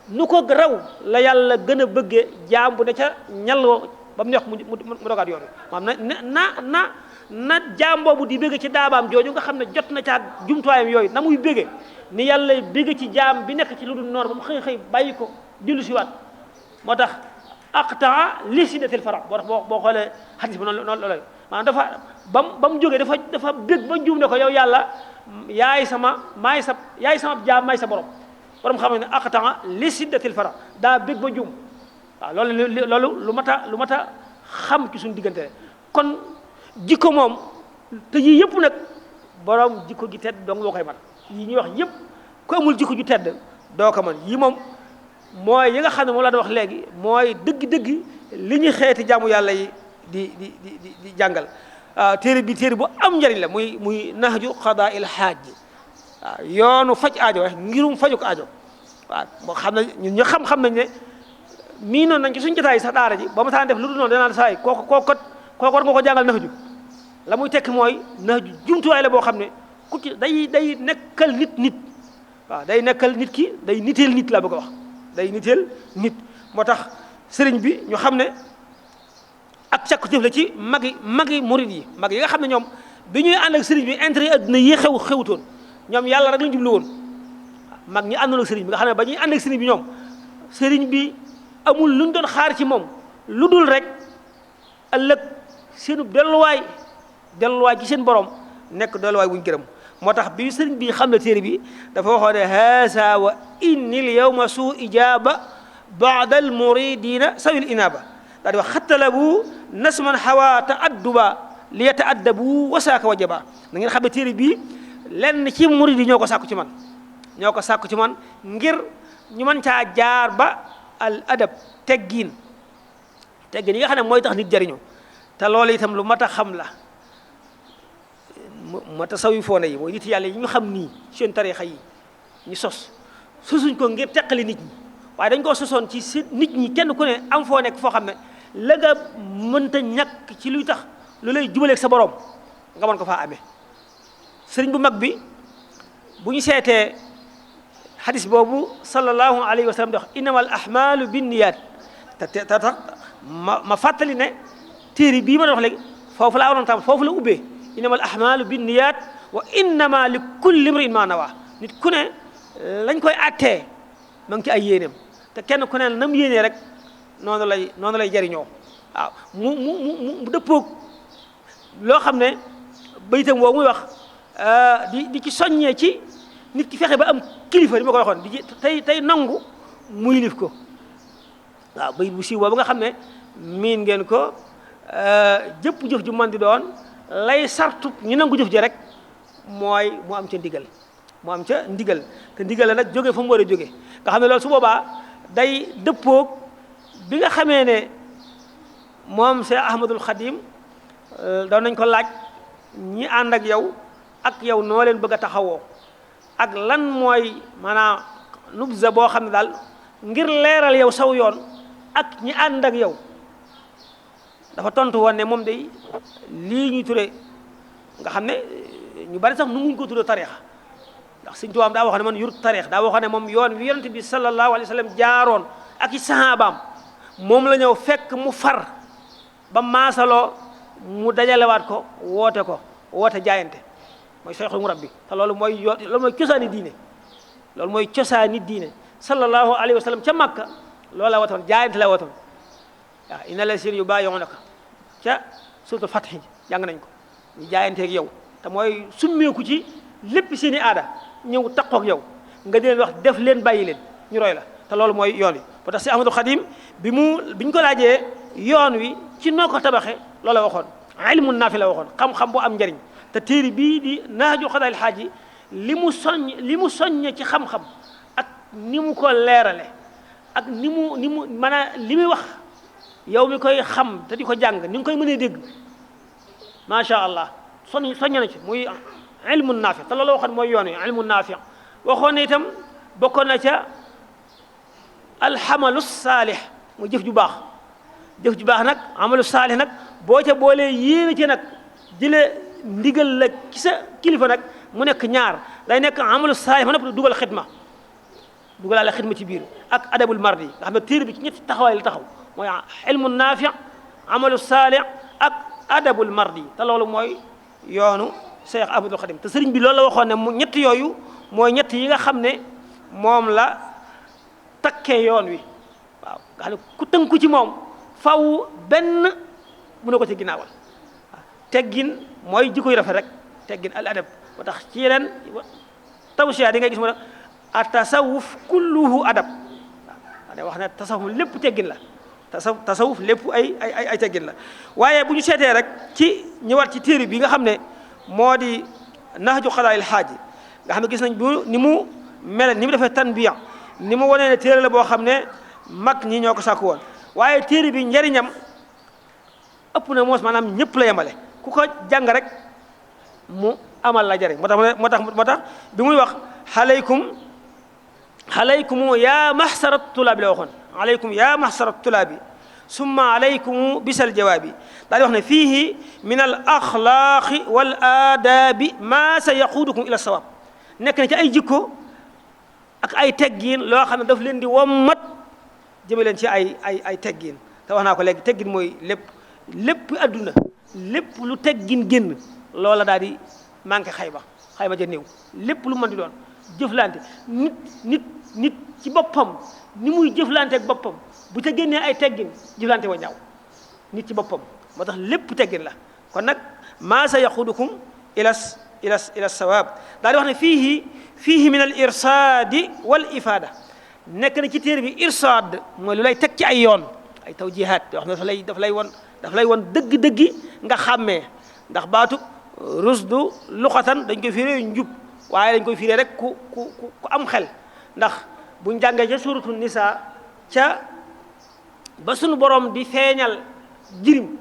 nu ko raw la yàlla gën a bëggee jaam bu ne ca ñalloo ba mu neex mu dogaat yoon maanaam na jaam boobu di bëgg ci daabaam jooju nga xam ne jot na caa jumtuwaayam yooyu na muy bëgge ni yàlla bëgg ci jaam bi nekk ci lu dul noor ba mu xëy bàyyi ko dillu si waat moo tax aqtaa li siddatil farax boo xoolee xadis bi noonu loolu maanaam dafa ba mu jógee dafa bëgg ba juum ne ko yow yàlla yaay sama jaam maay sa borom xam ne aqtaa li siddatil farax daa bëgg ba juum waaw loolu lu mat a xam ci suñu diggante kon jikko moom te yii yëpp nag borom jikko gi tedd dong boo koy man yi ñuy wax yëpp ku amul jikko ju tedd doo ko man yii moom mooy yi nga xam ne moom laa doon wax léegi mooy dëgg-dëgg li ñu xeeti jaamu yàlla yi di jàngal téere bu am njariñ la muy nahju qadaa il haaj waaw yoonu faj aajo wax ngirum faju ko aajo waaw moo xam ne ñun ñu xam nañ ne mii noonu nañ ci suñu jotaay sax daara ji ba ma taan def lu dul noonu danaan saay kooku war nga ko jàngal nahju la muy tekki mooy nahju jumtuwaay la boo xam ne ku ci day nekkal nit waaw day nekkal nit ki day niteel nit laa bëgg a wax day niteel nit moo tax sëriñ bi ñu xam ne ak càkkutéef la ci magi murid yi mag yi nga xam ne ñoom bi ñuy ànd ak sëriñ bi intérêt adduna yi xewutoon ñoom yàlla rek lañu jublu woon mag ñi àndoon ak sëriñ bi nga xam ne ba ñuy ànd ak sëriñ bi ñoom sëriñ bi amul lu ñu doon xaar ci moom lu dul rek ëllëg seenu delluwaay ci seen borom nekk delluwaay wuñ gërëm moo tax bi sëriñ bi xam ne téere bi dafa waxoon ne haasa wa inni l yawma suu ijaba baada al muridina sawil inaba daal di wax xattalabu nasman xawa taadduba li yataaddabu wasaaka wajaba na ngeen xam ne téere bi lenn ci murid yi ñoo ko sàkku ci man ngir ñu mën caa jaar ba al adab teggin yi nga xam ne mooy tax nit jariñu te loolu itam lu mat a xam la ma tasawifoona yi mooy nit yàlla yi ñu xam nii seen tarixa yi ñu sosuñ ko ngir teqali nit ñi waaye dañ koo sosoon ci si nit ñi kenn ku ne am foo nekk foo xam ne la nga mënta ñàkk ci luy tax lu lay jubaleeg sa borom nga mën ko faa amee sëriñ bu mag bi bu ñu seetee xadis boobu sallallahu alayhi wa sallam di wax innamal ahmalu binniyat te tax ma fàttali ne téere bii ma doon wax léegi foofu laa waroon tam foofu la ubbee innamal ahmalu binniyat wa innama li kulli imrin ma nawa nit ku ne lañ koy attee ma ngi ci ay yéeneem te kenn ku ne nam yéenee rek noonu lay jariñoo waaw mu dëppoog loo xam ne baytam woo muy wax di ci soññee ci nit ki fexe ba am kilifa li ma ko waxoon di tey nangu muy lif ko waaw bayit bu siiw boobu nga xam ne miin ngeen ko jëpp jëf ju mën di doon lay sartu ñu nangu jëf ji rek mooy mu am ca ndigal te ndigal la nag jóge fa mu war a jóge nga xam ne loolu su boobaa day dëppoog bi nga xamee ne moom Cheikh Ahmadul Khadim doon nañ ko laaj ñi ànd ak yow noo leen bëgg a taxawoo ak lan mooy maanaam nubza boo xam ne daal ngir leeral yow saw yoon ak ñi ànd ak yow dafa tontu woon ne moom day lii ñu turé nga xam ne ñu bari sax nu nguñ ko turé tariixa ndax Sëñ Tuubaa daa wax ne man yurut tariix daa wax ne moom yoon wi yonent bi sallallahu alayhi wa sallam jaaroon ak i sahabaam moom la ñëw fekk mu far ba maasaloo mu dajalewaat ko woote jaayante mooy Seexul Murabbi te loolu mooy cosaani diine sallallahu alayhi wa sallam ca Makka loolu la wootoon jaayante la wootoon waaw inna llaziina yubaayi'uunaka ca suuratul Fath jàng nañ ko ñu jaayanteeg yow te mooy summeeku ci lépp seeni aada ñëw taqoog yow nga di leen wax def leen bàyyi leen ñu roy la te loolu mooy yoon wi ba tax si Ahmadul Xadim bi ñu ko laajee yoon wi ci noo ko tabaxee loolu la waxoon ilmun naafi la waxoon xam-xam bu am njariñ te téere bii di Nahju Qadaa'il Haaji li mu soññe ci xam-xam ak ni mu ko leerale ak ni mu maanaam li muy wax yow mi koy xam te di ko jàng ni nga koy mënee dégg macha allah soññ na ci muy ilmun naafi te loolu waxoon mooy yoon wi ilmun naafi waxoon ne itam bokkoon na ca alxamalu saalih muy jëf ju baax nag amalu saalih nag boo ca boolee yéene ci nag jëlee ndigal la ci sa kilifa nag mu nekk ñaar day nekk amalu saalih ma nopp dugal dugalaale xidma ci biir ak adabul mardi nga xam ne téere bi ci ñetti taxawaay la taxaw mooy ilmu naafi amalu saalih ak adabul mardi te loolu mooy yoonu Cheikh Ahmadul Khadim te sëriñ bi loolu la waxoon ne mu ñett yooyu mooy ñett yi nga xam ne moom la takkee yoon wi waaw nga xam ne ku tënku ci moom faw benn mënoo ko ci ginnaawal teggin mooy jikko yu rafet rek teggin al adab ba tax ci yeneen tawsiya di nga gis mu ne a tasawuf kulluhu adab waaw wax ne tasawuf lépp teggin la tasawuf lépp ay teggin la waaye bu ñu seetee rek ci ñëwaat ci téere bi nga xam ne moo di Nahju Qadaa'il Haaji nga xam ne gis nañ bu ni mu mel ni mu defee tanbiya ni mu wanee ne téere la boo xam ne mag ñi ñoo ko sàkku woon waaye téere bi njariñam ëpp na moos maanaam ñëpp la yemale ku ko jàng rek mu amal la jariñ moo tax bi muy wax alaykum yaa mahsara tulaabi la waxoon alaykum yaa mahsara tulaabi summa alaykum bisal jawaabi daal di wax ne fiihi min al axlaaqi wal aadaabi maa sa yaquudukum ila sawaab nekk na ci ay jikko ak ay teggiin loo xam ne daf leen di wommat jëme leen ci ay teggiin te wax naa ko léegi teggin mooy lépp adduna lépp lu teggin génn loola daal di manqué xayma ja néew lépp lu mën di doon jëflante nit ci boppam ni muy jëflante ak boppam bu ca génnee ay teggin jëflante wa ñaaw nit ci boppam moo tax lépp teggin la kon nag maa sa yaxudukum ila sawaab daal di wax ne fiihi min al irsaadi wal ifaada nekk na ci téere bi irsaad mooy lu lay teg ci ay yoon ay tawjihaat yoo xam ne daf lay won dëgg-dëggi nga xàmmee ndax baatu rusdu luxatan dañ koy firee njub waaye dañ koy firee rek ku am xel ndax buñ jàngee ca suratu nisa ca ba sunu borom di feeñal jirim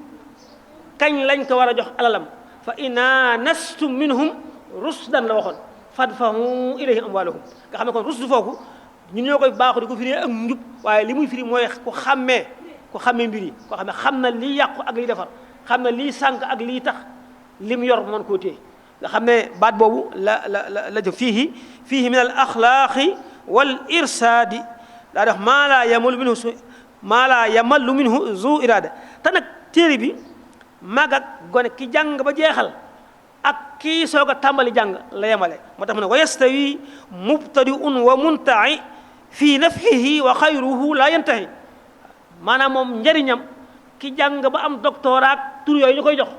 kañ lañ ko war a jox alalam fa in aanastum minhum rusdan la waxoon fadfahu ilayhim amwaalahum nga xam ne kon rusdu foofu ñun ñoo koy baaxu di ko firee ak njub waaye li muy firi mooy ku xàmmee mbir yi koo xam ne xam na liy yàqu ak liy defar xam na liy sànq ak liy tax lim yor mën koo téye nga xam ne baat boobu la jëm fiihi min al axlaaqi wal irsaadi daa def maa laa yamallu minhu zu iraada te nag téere bi mag ak gone ki jàng ba jeexal ak kii soog a tàmbali jàng la yemale moo tax mu ne wa yastawi mubtadiun wa muntahi fii nafhihi wa xayruhu la yantahi maanaam moom njëriñam ki jàng ba am doctorat tur yooyu ñu koy jox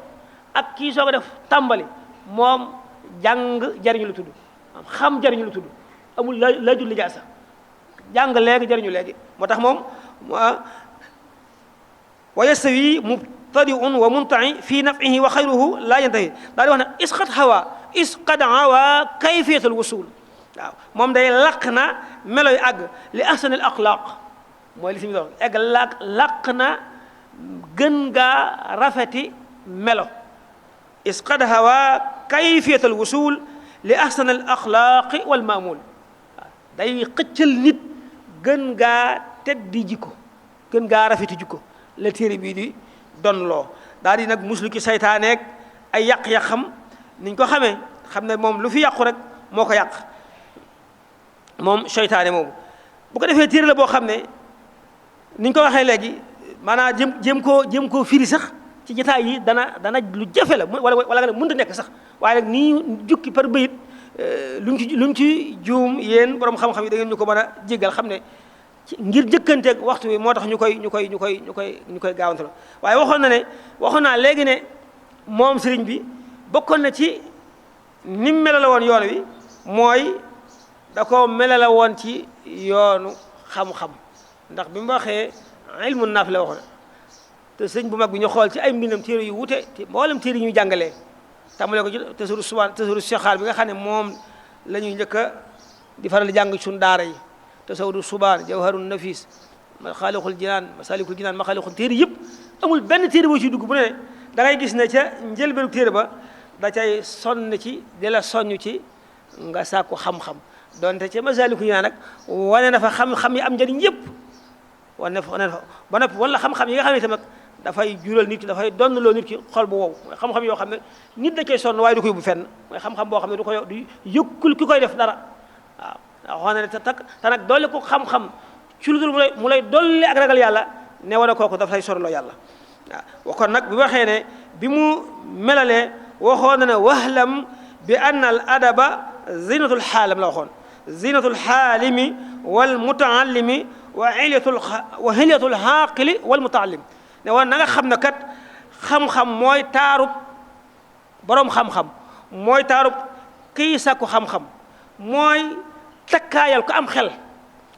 ak kii soog a def tàmbali moom jàng jariñu lu tudd xam jariñu lu tudd amul laajul lijaasa jàng léegi jariñu léegi moo tax moom wa yastawi mubtadiun wa muntahi fii nafhihi wa xayruhu la yantahi daal di wax ne isqad hawa kayfiyatul wusul waaw moom day laq na meloy àgg li ahsanil axlaaq mooy li si mi doon egg laq na gën gaa rafeti melo isqad hawa kayfiyatul wusul li ahsanil axlaaqi wal maamul day xëccal nit gën gaa teddi jikko gën gaa rafeti jikko la téere bii di don loo daal di nag muslu ki saytaaneeg ay yàq-yàqam niñ ko xam ne moom lu fi yàqu rek moo ko yàq moom seytaane moomu bu ko defee téere la boo xam ne niñ ko waxee léegi maanaam jëm koo firi sax ci jotaay yi dana lu jafe la wala nga ne mënta nekk sax waaye nag nii jukki par bayit luñ ci juum yéen borom xam-xam yi da ngeen ñu ko mën a jéggal xam ne ngir jëkkanteeg waxtu wi moo tax ñu koy gaawantu la waaye waxoon naa léegi ne moom sëriñ bi bokkoon na ci ni mu melale woon yoon wi mooy da ko melale woon ci yoonu xam-xam ndax bi mu waxee ilmu naaf la waxoon te sëñ bu mag bi ñu xool ci ay mbindam téere yu wute te mboolem téere yi ñuy jàngalee tàmbalee ko ci tasawuru sixaar bi nga xam ne moom la ñuy njëkk a di faral di jàng suñu daara yi tasawuru subaan jawharun nafis maxaalixul jinaan masalikul jinaan maxaalixul téere yëpp amul benn téere boo ciy dugg bu ne da ngay gis ne ca njëlbeenu téere ba da cay sonn ci di la soññ ci nga sàkku xam-xam donte ca masalikul jinaan nag wane na fa xam-xam yi am njëriñ yëpp wane na fa ba noppi wala xam-xam yi nga xam ne tamit dafay jural nit ki dafay donnaloo nit ki xol bu wow mooy xam-xam yoo xam ne nit da cay sonn waaye du ko yóbbu fenn mooy xam-xam boo xam ne du yëkkul ki koy def dara waaw wax na ne te nag dolli ko xam-xam ci lu dul mu lay dolli ak ragal yàlla ne wala kooku daf lay sorloo yàlla waaw kon nag bi waxee ne bi mu melalee waxoon na ne wahlam bi anna al adaba zinatul xaalam la waxoon zinatul xaalimi wal mutaallimi wa hilyatul xaaqili wal mutaallim ne woon na nga xam ne kat xam-xam mooy taarub boroom xam-xam mooy taarub kii sàkku xam-xam mooy takkaayal ko am xel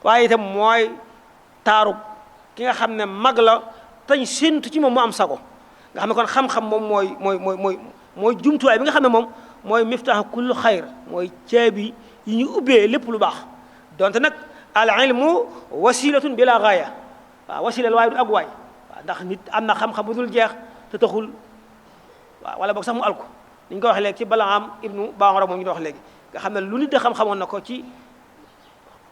waaye itam mooy taarub ki nga xam ne mag la tañ séntu ci moom mu am sago nga xam ne kon xam-xam moom mooy jumtuwaay bi nga xam ne moom mooy miftaax kullu xayr mooy caabi yi ñu ubbee lépp lu baax donte nag al ilmu wasilatun bila gaaya waaw wasila la waaye du agwaay waaw ndax nit am na xam-xam bu dul jeex te taxul waaw wala boog sax mu alko ni ñu ko waxee léegi ci Balaam ibnu Baamara moom ñu wax léegi nga xam ne lu nit de xam-xamoon na ko ci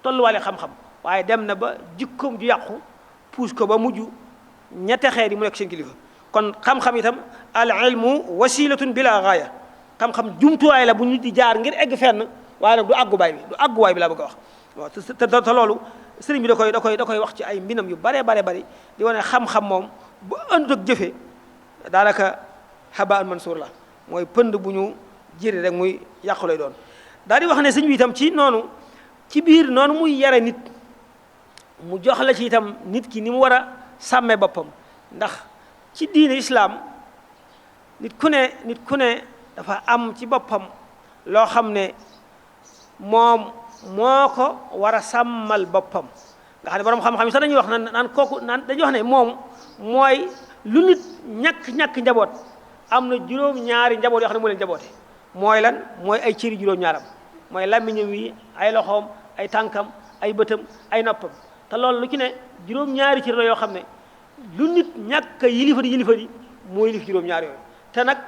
tolluwaale xam-xam waaye dem na ba jikkoom ju yàqu puus ko ba mujj ñette xeet yi mu nekk seen kilifa kon xam-xam itam al ilmu wasilatun bila gaaya xam-xam jumtuwaay la bu nit di jaar ngir egg fenn waaye nag du àgguwaay bi laa bëgg a wax waaw te loolu sëriñ bi da koy wax ci ay mbinam yu bare bari di wane xam-xam moom bu àndut ak jëfe daanaka habaan mansuur la mooy pënd bu ñu jëri rek muy yàqu lay doon daal di wax ne sëñ bi itam ci noonu ci biir noonu muy yare nit mu jox la ci itam nit ki ni mu war a sàmmee boppam ndax ci diine islaam nit ku ne dafa am ci boppam loo xam ne moom moo ko war a sàmmal boppam nga xam ne borom xam-xam yi sax dañuy wax naan kooku dañuy wax ne moom mooy lu nit ñàkk njaboot am na juróom-ñaari njaboot yoo xam ne moo leen njaboote mooy lan mooy ay cëri juróom-ñaaram mooy làmmiñam wi ay loxoom ay tànkam ay bëtam ay noppam te loolu lu ci ne juróom-ñaari cër la yoo xam ne lu nit ñàkk yilifadi moo yilif juróom-ñaari yooyu te nag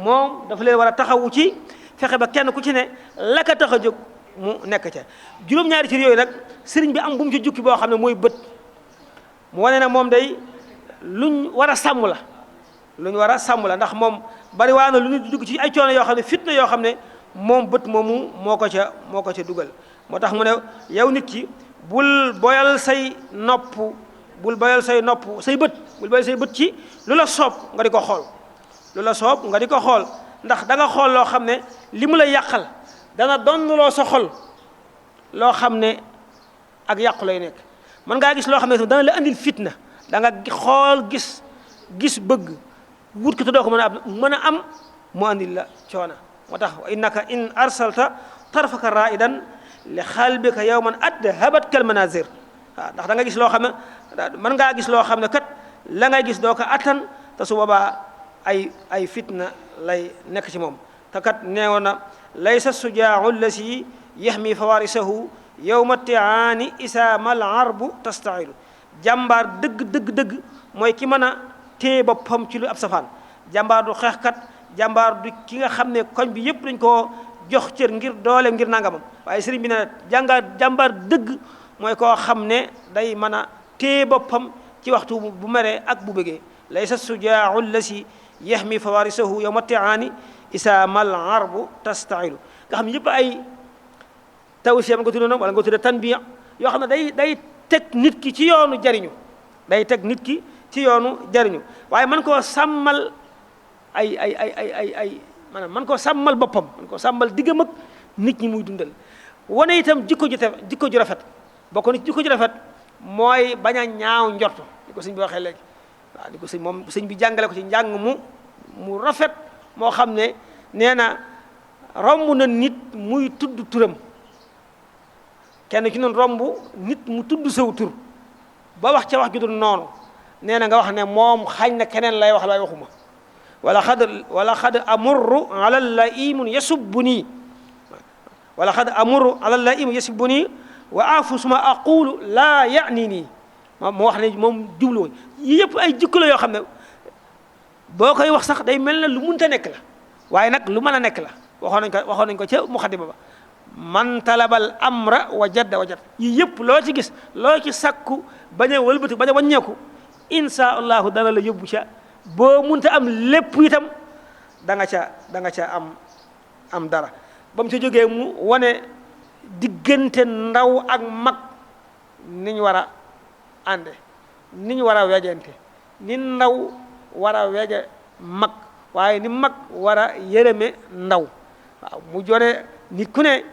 moom dafa leen war a taxawu ci fexe ba kenn ku ci ne la ka tax a jóg mu nekk ca juróom-ñaari cër yooyu nag sëriñ bi am bu mu ci jukki boo xam ne mooy bët mu wane na moom day luñ war a sàmm la ndax moom bari waa na lu nit dugg ci ay coono yoo xam ne fitna yoo xam ne moom bët moomu moo ko ca dugal moo tax mu ne yow nit ki bul boyal say bët ci lu la soob nga di ko xool ndax da nga xool loo xam ne li mu la yàqal dana donnloo sa xol loo xam ne ak yàqu lay nekk mën ngaa gis loo xam ne dana la andil fitna da nga xool gis bëgg wut ko te doo ko mën a am mu andil la coona moo tax wa innaka in arsalta tarfaka raidan li xalbika yawman adhabat kal manazir waaw ndax da nga gis loo xam ne mën ngaa gis loo xam ne kat la ngay gis doo ko attan te su boobaa ay fitna lay nekk ci moom te kat neewoon na laysa sujaau allasi yaxmi fawarisahu yowma tiaani isa mal arbu tastailu jàmbaar dëgg mooy ki mën a téye boppam ci lu ab safaan jàmbaar du xeexkat jàmbaar du ki nga xam ne koñ bi yëpp dañ koo jox cër ngir doole ngir nangamam waaye sëriñ bi ne jàmbaar dëgg mooy koo xam ne day mën a téye boppam ci waxtu bu meree ak bu bëggee laysa sujaau allasi yaxmi fawarisahu yowma tiaani isa mal arbu tastailu nga xam ne yëpp ay tawsiya nga tudde wala nga tudde tanbiya yoo xam ne day teg nit ki ci yoonu jariñu waaye man koo sàmmal maanaam man koo sàmmal boppam man koo sàmmal diggam ak nit ñi muy dundal wane itam jikko ju rafet bokk na ci jikko ju rafet mooy bañ a ñaaw njortu ni ko sëñ bi waxee léegi waaw ni ko sëñ bi jàngale ko ci njàng mu rafet moo xam ne nee na romb na nit muy tudd turam kenn ci noonu romb nit mu tudd saw tur ba wax ca wax ju dul noonu nee na nga wax ne moom xañ na keneen lay wax lay waxuma wala xad amurru ala laimun yasubbuni wa afu suma aqulu laa yani nii mu wax ne moom jubluwoon yi yëpp ay jikko la yoo xam ne boo koy wax sax day mel na lu munta nekk la waaye nag lu mën a nekk la waxoon nañ ko ca muxaddima ba man talabal amra wajada yi yëpp loo ci gis loo ci sakku bañ a wëlbati bañ a wàññeeku insha allahu dana la yóbbu ca boo munta am lépp itam da nga ca am dara ba mu ca jógee mu wane diggante ndaw ak mag ni ñu war a ànde ni ñu war a wejente ni ndaw war a weje mag waaye ni mag war a yërëme ndaw waaw mu jone nit ku ne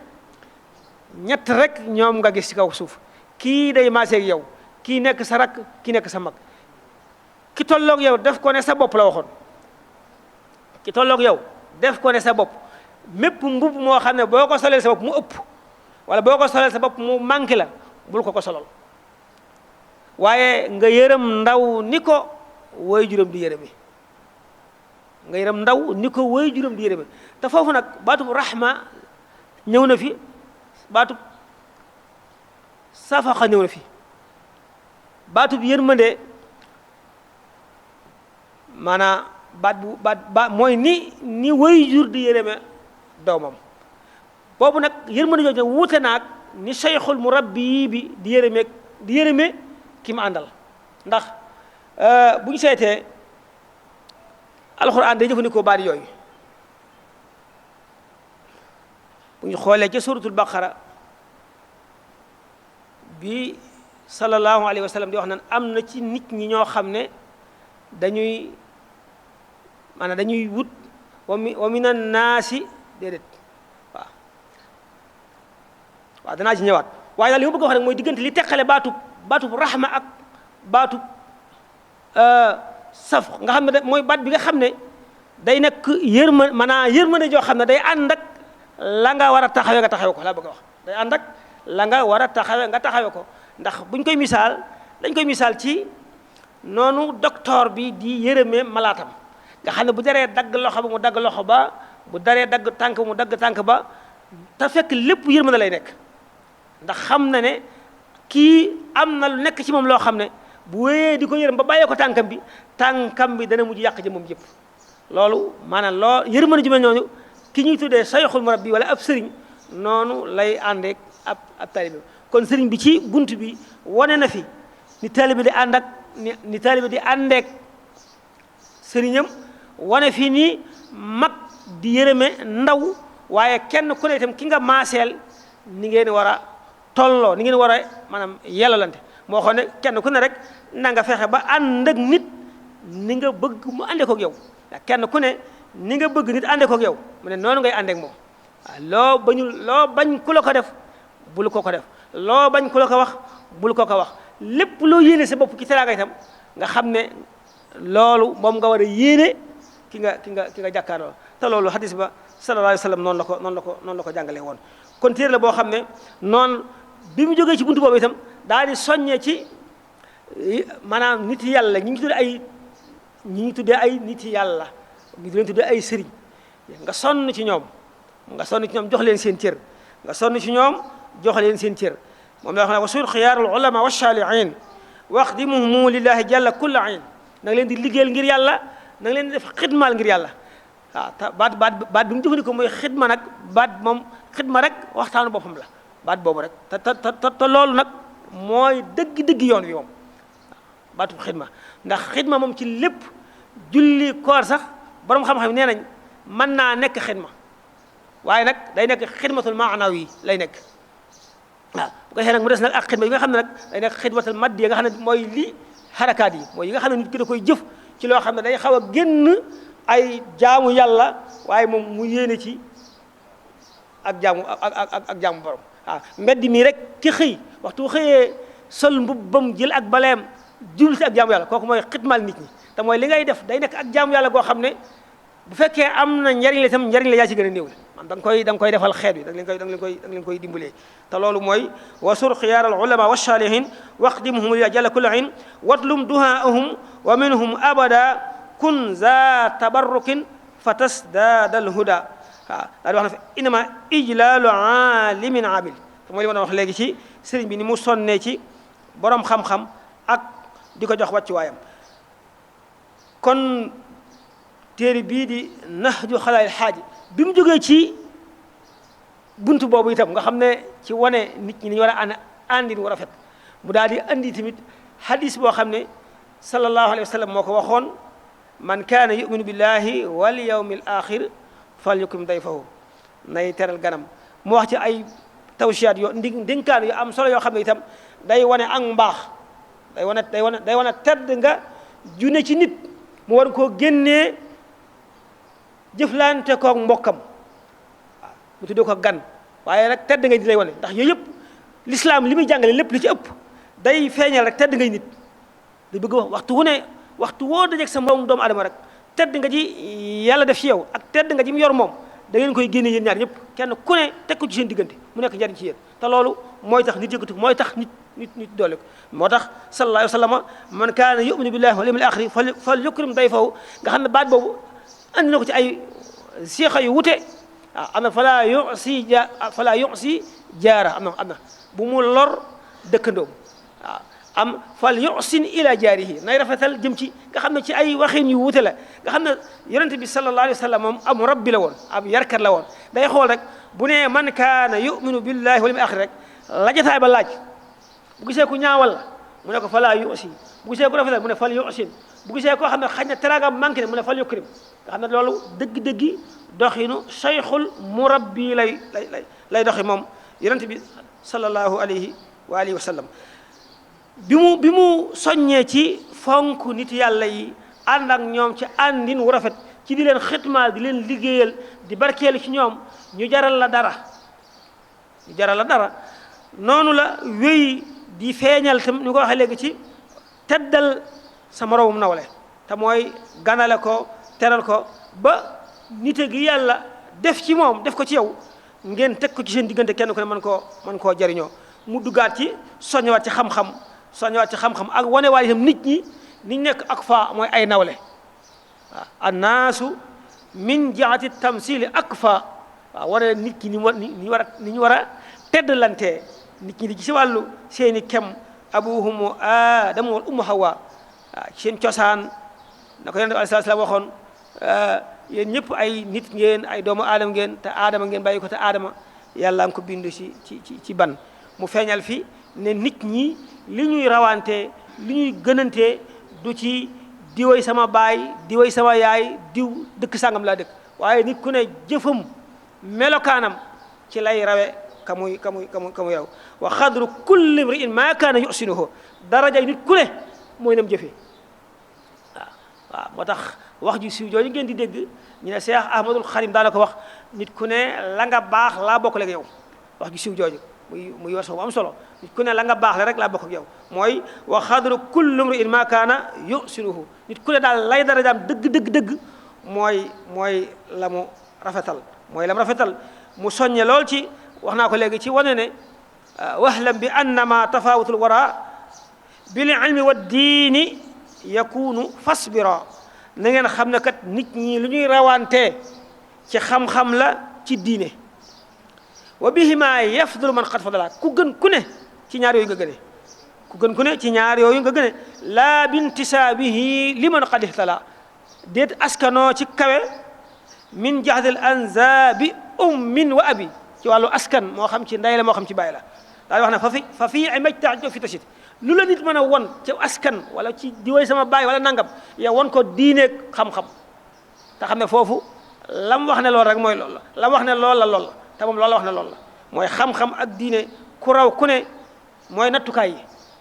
ñett rek ñoom nga gis ci kaw suuf kii day maaseeg yow kii nekk sa rakk kii nekk sa mag ki tolloog yow def ko ne sa bopp la waxoon ki tolloog yow def ko ne sa bopp mépp mbub moo xam ne boo ko solee sa bopp mu ëpp wala boo ko solee sa bopp mu manqué la bul ko solol waaye nga yërëm ndaw ni ko woy juróom di yërëme nga yërëm ndaw ni ko woy juróom di yërëme te foofu nag baatub rahma ñëw na fi baatub safaxa ñëw na fi baatub yërmande maanaam baat mooy ni woy jur di yërëme doomam boobu nag yërmande jooju wuute naag ni cheikhul murabbi bi di yërëme ki mu àndal ndax bu ñu seetee alxuraan day jëfandikoo baat yooyu bu ñu xoolee ca suratul baqara bi sallallahu alayhi wa sallam di wax naan am na ci nit ñi ñoo xam ne dañuy wut wa minan naasi déedéet waaw waaw danaa ci ñëwaat waaye daal li ma bëgg a wax rek mooy diggante li teqale baatub rahma ak baatub saf nga xam ne mooy baat bi nga xam ne day nekk yërmande joo xam ne day ànd ak la nga war a taxawee nga taxawee ko laa bëgg a wax day ànd ak la nga war a taxawee nga taxawee ko ndax buñ koy misaal dañ koy misaal ci noonu docteur bi di yërëmee malaatam nga xam ne bu daree dagg loxo ba mu dagg loxo ba bu daree dagg tànk mu dagg tànk ba te fekk lépp yërmande lay nekk ndax xam na ne kii am na lu nekk ci moom loo xam ne bu wéyee di ko yërëm ba bàyyee ko tànkam bi dana mujj yàq ji moom yëpp loolu maanaam loo yërmande ju mel noonu ki ñuy tuddee sayxul murabbi wala ab sëriñ noonu lay àndeek ab taalibe kon sëriñ bi ci bunt bi wane na fi ni taalibe di ànd ak ni taalibe di àndeek sëriñam wane fi ni mag di yërëme ndaw waaye kenn ku ne itam ki nga maaseel ni ngeen war a tolloo ni ngeen war a maanaam yellalante moo xam ne kenn ku ne rek na nga fexe ba ànd ak nit ni nga bëgg mu àndee koog yow kenn ku ne ni nga bëgg nit àndee koog yow mu ne noonu ngay àndeek moom loo bañ ku la ko def bul ko def loo bañ ku la ko wax bul ko wax lépp loo yéene sa bopp ci teraanga itam nga xam ne loolu moom nga war a yéene ki nga jàkkaarloo te loolu hadis ba sallallahu alayhi wa sallam noonu la ko jàngalee woon kon téere la boo xam ne noonu bi mu jógee ci buntu boobu itam daal di soññee ci maanaam nit yàlla ñi ngi tuddee ay nit yàlla ngi leen tuddee ay sëriñ nga sonn ci ñoom jox leen seen cër nga sonn ci ñoom jox leen seen cër moom la wax ne wa sur xiyaarul ulama wa saalihin waxdimuhumu lillahi jalla kulla ayn na nga leen di liggéeyal ngir yàlla na nga leen di def xidmaal ngir yàlla waaw te baat bi mu jëfandikoo mooy xidma nag baat moom xidma rek waxtaanu boppam la baat boobu rek te loolu nag mooy dëgg yoon wi moom baatu xidma ndax xidma moom ci lépp julli koor sax borom xam-xam nee nañ mën naa nekk xidma waaye nag day nekk xidmatul maanawi lay nekk waaw bu ko defee nag mu des nag ak xidma yi nga xam ne nag day nekk xidmatul maddi yi nga xam ne mooy li xarakaat yi mooy yi nga xam ne nit ki da koy jëf ci loo xam ne day xaw a génn ay jaamu yàlla waaye moom mu yéene ci ak jaamu borom waaw mbedd mi rek ki xëy waxtu xëyee sol mbubbam jël ak baleem jublu si ak jaamu yàlla kooku mooy xidmaal nit ñi te mooy li ngay def day nekk ak jaamu yàlla goo xam ne bu fekkee am na njariñ la itam njariñ la yaa ci gën a néew man da nga koy defal xeet wi da nga leen koy dimbalee te loolu mooy wasur xiyaar al ulama wa saalihin waqdimuhum ila jalla kulla in watlum duhaahum wa minhum abada kun za tabarrukin fa tasdaada al huda waaw daal di wax na fi innama ijlaalu aalimin abil te mooy li ma doon wax léegi ci sëriñ bi ni mu sonnee ci borom xam-xam ak di ko jox wàccuwaayam kon téere bii di nahju xalaa'il xaaji bi mu jógee ci buntu boobu itam nga xam ne ci wane nit ñi ni ñu war a àndin war a fet mu daal di andi tamit hadis boo xam ne sallallahu alayhi wa sallam moo ko waxoon man kaana yuminu billahi wal yawmil axir fal yukrim dayfahu nay teral ganam mu wax ci ay tawsiyaat yoo ndénkaan yu am solo yoo xam ne itam day wane ak mbaax day wane tedd nga june ci nit mu war koo génnee jëflante koog mbokkam waaw mu tuddee ko gan waaye nag tedd ngay di lay wane ndax yooyu yëpp l'islam li muy jàngale lépp li ci ëpp day feeñal rek tedd ngay nit da bëgg wax waxtu woo dajeeg sa moroom doomu adama rek tedd nga ji yàlla def ci yow ak tedd nga ji mu yor moom da ngeen koy génne yéen ñaar ñëpp kenn ku ne teg ko ci seen diggante mu nekk njariñ ci yéen te loolu mooy tax nit yëkkatu mooy tax nit doole ko moo tax sallallahu alayhi wa sallam man kaana yuminu billahi wal yawmil axiri fal yukrim dayfahu nga xam ne baat boobu andi na ko ci ay seexa yu wute waaw am na fala yusi jaara am na bu mu lor dëkkandoom waaw am fal yusin ila jaarihi nay rafetal jëm ci nga xam ne ci ay waxin yu wute la nga xam ne yonente bi sallallahu alayhi wa sallam moom am rabbi la woon am yarkat la woon day xool rek bu ne man kaana yuminu billahi wal yawmil axir rek la jotaay ba laaj bu gisee ku ñaawal la mu ne ko fala yusi bu gisee ku rafetal mu ne fal yusin bu gisee koo xam ne xañ na teraanga manqué ne mu ne fal yukrim nga xam ne loolu dëgg-dëggi doxinu sayxul murabbi lay doxi moom yonente bi sallallahu alayhi wa sallam bi mu soññee ci fonk nit yàlla yi ànd ak ñoom ci àndin wu rafet ci di leen xitmaal di leen liggéeyal di barkeelu ci ñoom ñu jaral la dara noonu la wéy di feeñal tam ñu ko waxee léegi ci teddal sa moroomum nawle te mooy ganale ko teral ko ba nite gi yàlla def ci moom def ko ci yow ngeen teg ko ci seen diggante kenn ku ne mën koo jariñoo mu duggaat ci soññewaat ci xam-xam ak wanewaat itam nit ñi niñ nekk ak fa mooy ay nawle waaw annaasu min jaati tamsili ak fa waaw wane nit ki ni ñu war a teddlantee nit ñi di ci wàllu seeni kem abuhumu aadamu wal ummu hawa waaw seen cosaan na ko yonent bi alayhi salaam waxoon yéen ñëpp ay nit ngeen ay doomu aadama ngeen te aadama ngeen bàyyi ko te aadama yàlla nga ko bindu ci ban mu feeñal fi ne nit ñi li ñuy rawante li ñuy gënante du ci diwoy sama baay diwoy sama yaay diw dëkk sàngam laa dëkk waaye nit ku ne jëfam melokaanam ci lay rawe ka muy raw wa xadru kulli mri'in maa kaana yusinuhu daraja nit ku ne mooy nam jëfee waaw moo tax wax ju siiw jooju ngeen di dégg ñu ne Cheikh Ahmadul Xadim daana ko wax nit ku ne la nga baax laa bokk ak yow wax ju siiw jooju muy war bu am solo nit ku ne la nga baax la rek laa bokk ak yow mooy wa xadru kulli mri'in maa kaana yusinuhu nit ku ne daal lay darajaam dëgg mooy la mu rafetal mu soññe lool ci wax naa ko léegi ci wane ne wahlam bi annama tafawutul wara bil ilmi wa diini yakunu fasbira na ngeen xam ne kat nit ñi lu ñuy rawante ci xam-xam la ci diine wa bihima yafdulu man qad fadala ku gën ku ne ci ñaar yooyu nga gëne laa bintisaabihi liman qad ihtala déet askanoo ci kawe min jahdil anzabi ummin wa abi ci wàllu askan moo xam ci ndey la moo xam ci baay la daal wax ne fa fii imajta fi tasit lu la nit mën a won ci askan wala ci diwoy sama baay wala nangam yow won ko diineeg xam-xam te xam ne foofu lam wax ne loolu rek mooy loolu la lam wax ne loolu la te moom loolu la wax ne loolu la mooy xam-xam ak diine ku raw ku ne mooy nattukaay yi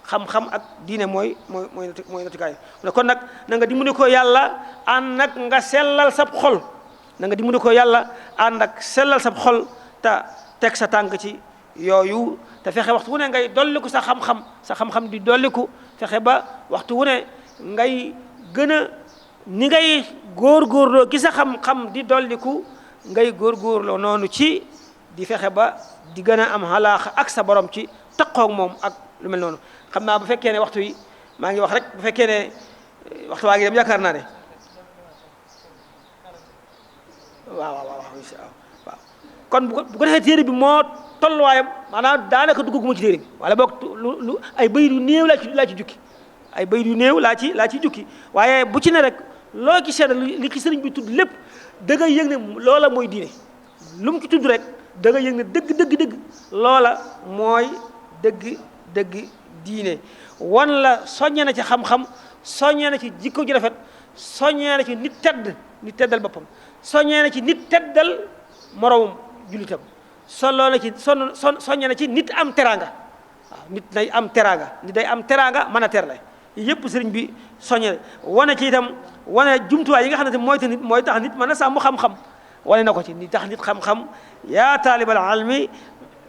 xam-xam ak diine mooy nattukaay yi kon nag na nga dimbali ko yàlla ànd nag nga sellal sab xol te teg sa tànk ci yooyu te fexe waxtu wu ne ngay dolliku sa xam-xam di dolliku fexe ba waxtu wu ne ngay gën a ni ngay góorgóorloo gi sa xam-xam di dolliku ngay góorgóorloo noonu ci di fexe ba di gën a am xalaaxa ak sa borom ci taqoog moom ak lu mel noonu xam naa bu fekkee ne waxtu yi maa ngi wax rek bu fekkee ne waxtu waa ngi dem yaakaar naa ne waaw kon bu ko defee téere bi moo tolluwaayam maanaam daanaka dugguma ci téere bi wala boog lu ay bayit yu néew laa ci jukki ay bayit yu néew laa ci jukki waaye bu ci ne rek loo ci seet li ki sëriñ bi tudd lépp da nga yëg ne loola mooy diine lu mu ci tudd rek da nga yëg ne dëgg loola mooy dëgg diine wan la soññee na ci xam-xam soññee na ci jikko ji rafet soññee na ci nit teddal boppam soññee na ci nit teddal moroomum jullitam soññee na ci nit am teraanga waaw nit day am teraanga mën a terle yëpp sëriñ bi soññee wane ci itam wane jumtuwaay yi nga xam ne mooy tax nit mën a sàmm xam-xam wane na ko ci ni tax nit xam-xam yaa taalibal almi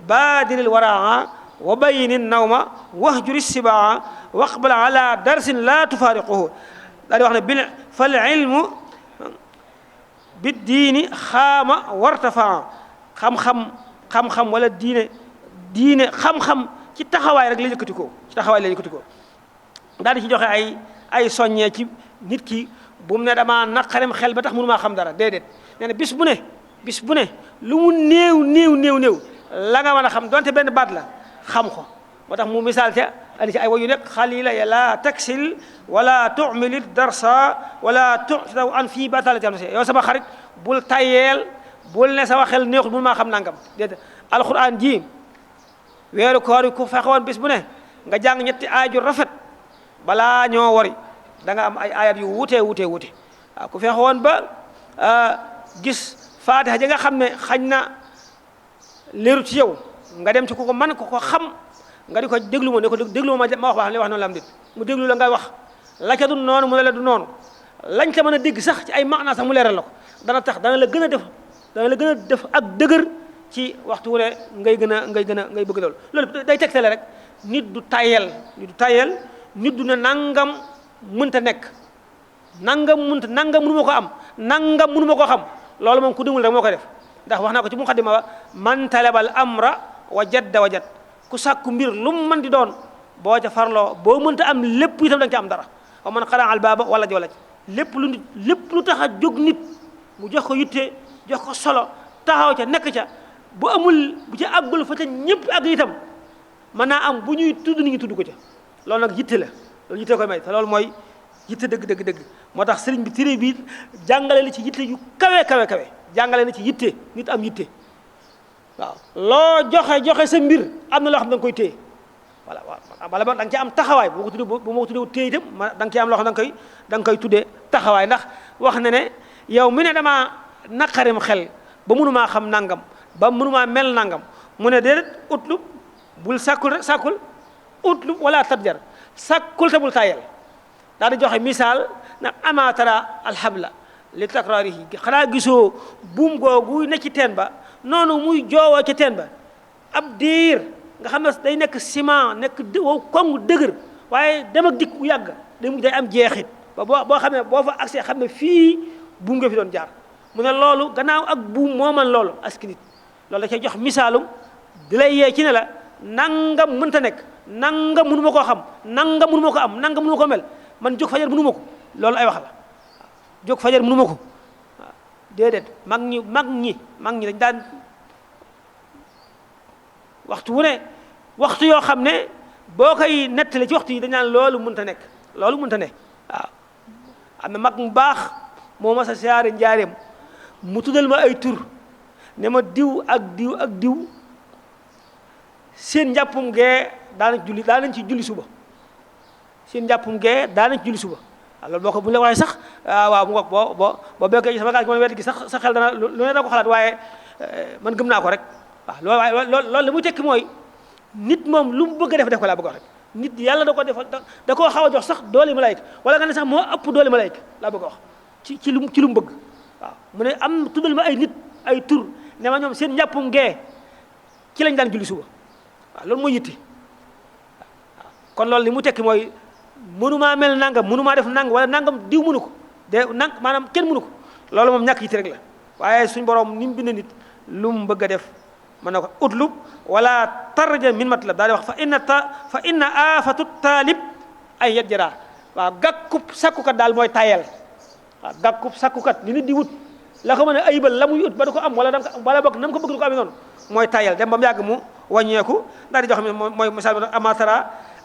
baadiril waraa wa bayini nawma wahjuri sibaa waqbal ala darsin la tufaariquhu daal di wax ne fal ilmu bi diini xaama wartafaa xam-xam wala diine xam-xam ci taxawaay rek la yëkkati ko daal di ci joxe ay soññee ci nit ki bu mu ne damaa naqarem xel ba tax mënu maa xam dara déedéet nee na bis bu ne lu mu néew la nga mën a xam donte benn baat la xam ko moo tax mu misaal ca andi ci ay wayu nekk xalila ya la taksil wala tumili darsa wala tutaw an fii batalati am yow sama xarit bul tayeel bul ne sama xel neexul mënu maa xam nangam déedéet alquran ji weeru koor yi ku fexewoon bis bu ne nga jàng ñetti aaju rafet balaa ñoo wari da nga am ay ayat yu wute waaw ku fexewoon ba gis faatiha ja nga xam ne xañ na leeru ci yow nga dem ci ku ko mën ko xam nga di ko déglu ma ne ko déglu ma wax li wax noonu la am dit mu déglu la nga wax la ca du noonu mu ne la du noonu lañ ca mën a dégg sax ci ay maanaa sax mu leeral la ko dana la gën a def ak dëgër ci waxtu wu ne ngay bëgg loolu day tegtale rek nit du tayel nit du ne nangam mënta nekk nangam mënu ma ko am nangam mënu ma ko xam loolu moom ku dimul rek moo koy def ndax wax naa ko ci muqaddima ba man talabal amra wa jad ku sàkku mbir lu mu mën di doon boo ca farloo boo mënta am lépp itam da nga ca am dara wa man xara al baaba wala jolaj lépp lu tax a jóg nit mu jox ko yitte jox ko solo taxaw ca nekk ca bu ci àggul fa ca ñëpp àgg itam mën naa am bu ñuy tudd nit ñi tudd ko ca loolu nag yitte la loolu yitte koy may te loolu mooy yitte dëgg moo tax sëriñ bi téere bi jàngale la ci yitte yu kawe jàngale na ci yitte nit am yitte waaw loo joxe sa mbir am na loo xam ne da nga koy téye voilà wala ba da nga ci am taxawaay bu ma ko tuddee téye itam da nga ci am loo xam ne da nga koy tuddee taxawaay ndax wax na ne yow mi ne damaa naqarim xel ba mënumaa xam nangam ba mënumaa mel nangam mu ne déedéet utlub bul sàkkul utlub wala tadjar sàkkul te bul tayel daal di joxe misaal na amatara alhabla li takraarihi xanaa gisoo buum googu ne ci teen ba noonu muy joowoo ci teen ba ab diir nga xam ne day nekk ciment nekk wow koŋ dëgër waaye dem ak dikk bu yàgg day am jeexit ba boo xam ne boo fa accès xam ne fii buum nga fi doon jaar mu ne loolu gannaaw ak buum moo man loolu aski nit loolu da cay jox misaalum di lay yee ci ne la nangam mënta nekk nangam mënu ma koo xam nangam mënu ma ko am nangam mënu ma ko mel man jóg fajar mënu ma ko loolu ay wax la jóg fajar mënu ma ko waaw déedéet mag ñi dañ daan waxtu wu ne waxtu yoo xam ne boo koy nettali ci waxtu yi dañ naan loolu mënta nekk waaw am na mag mu baax moo ma sa siyaare njaareem mu tuddal ma ay tur ne ma diw ak diw seen njàppum gee daanañ ci julli suba seen njàppum gee daanañ ci julli suba waaw loolu boo ko bu la waxee sax waaw mu ngoog boo bekkee sama gaal gi mën wet gi sax sa xel dana lu ne da ko xalaat waaye man gëm naa ko rek waaw loolu li muy tekki mooy nit moom lu mu bëgg a def ko laa bëgg a wax rek nit yàlla da ko defal da koo xaw a jox sax doole malayka wala nga ne sax moo ëpp doole malayka laa bëgg a wax ci lu mu bëgg waaw mu ne am tuddal ma ay nit ay tur ne ma ñoom seen njàppum gee ci lañ daan julli suba waaw loolu mooy yitte waaw kon loolu li mu tekki mooy mënumaa mel nangam mënumaa def nangam wala nangam diw mënu ko maanaam kenn mënu ko loolu moom ñàkk yitte rek la waaye suñ borom ni mu bind nit lu mu bëgg a def mën na ko utlub wala tarja min matlab daal di wax fa inna aafatu taalib ay yet jaraa waaw gàkkub sakkukat daal mooy tayel waaw gàkkub sakkukat li nit di wut la ko mën a ayibal la muy ut ba du ko am wala bokk na mu ko bëgg du ko amee noonu mooy tayel dem ba mu yàgg mu wàññeeku daal di jox mooy misaal bi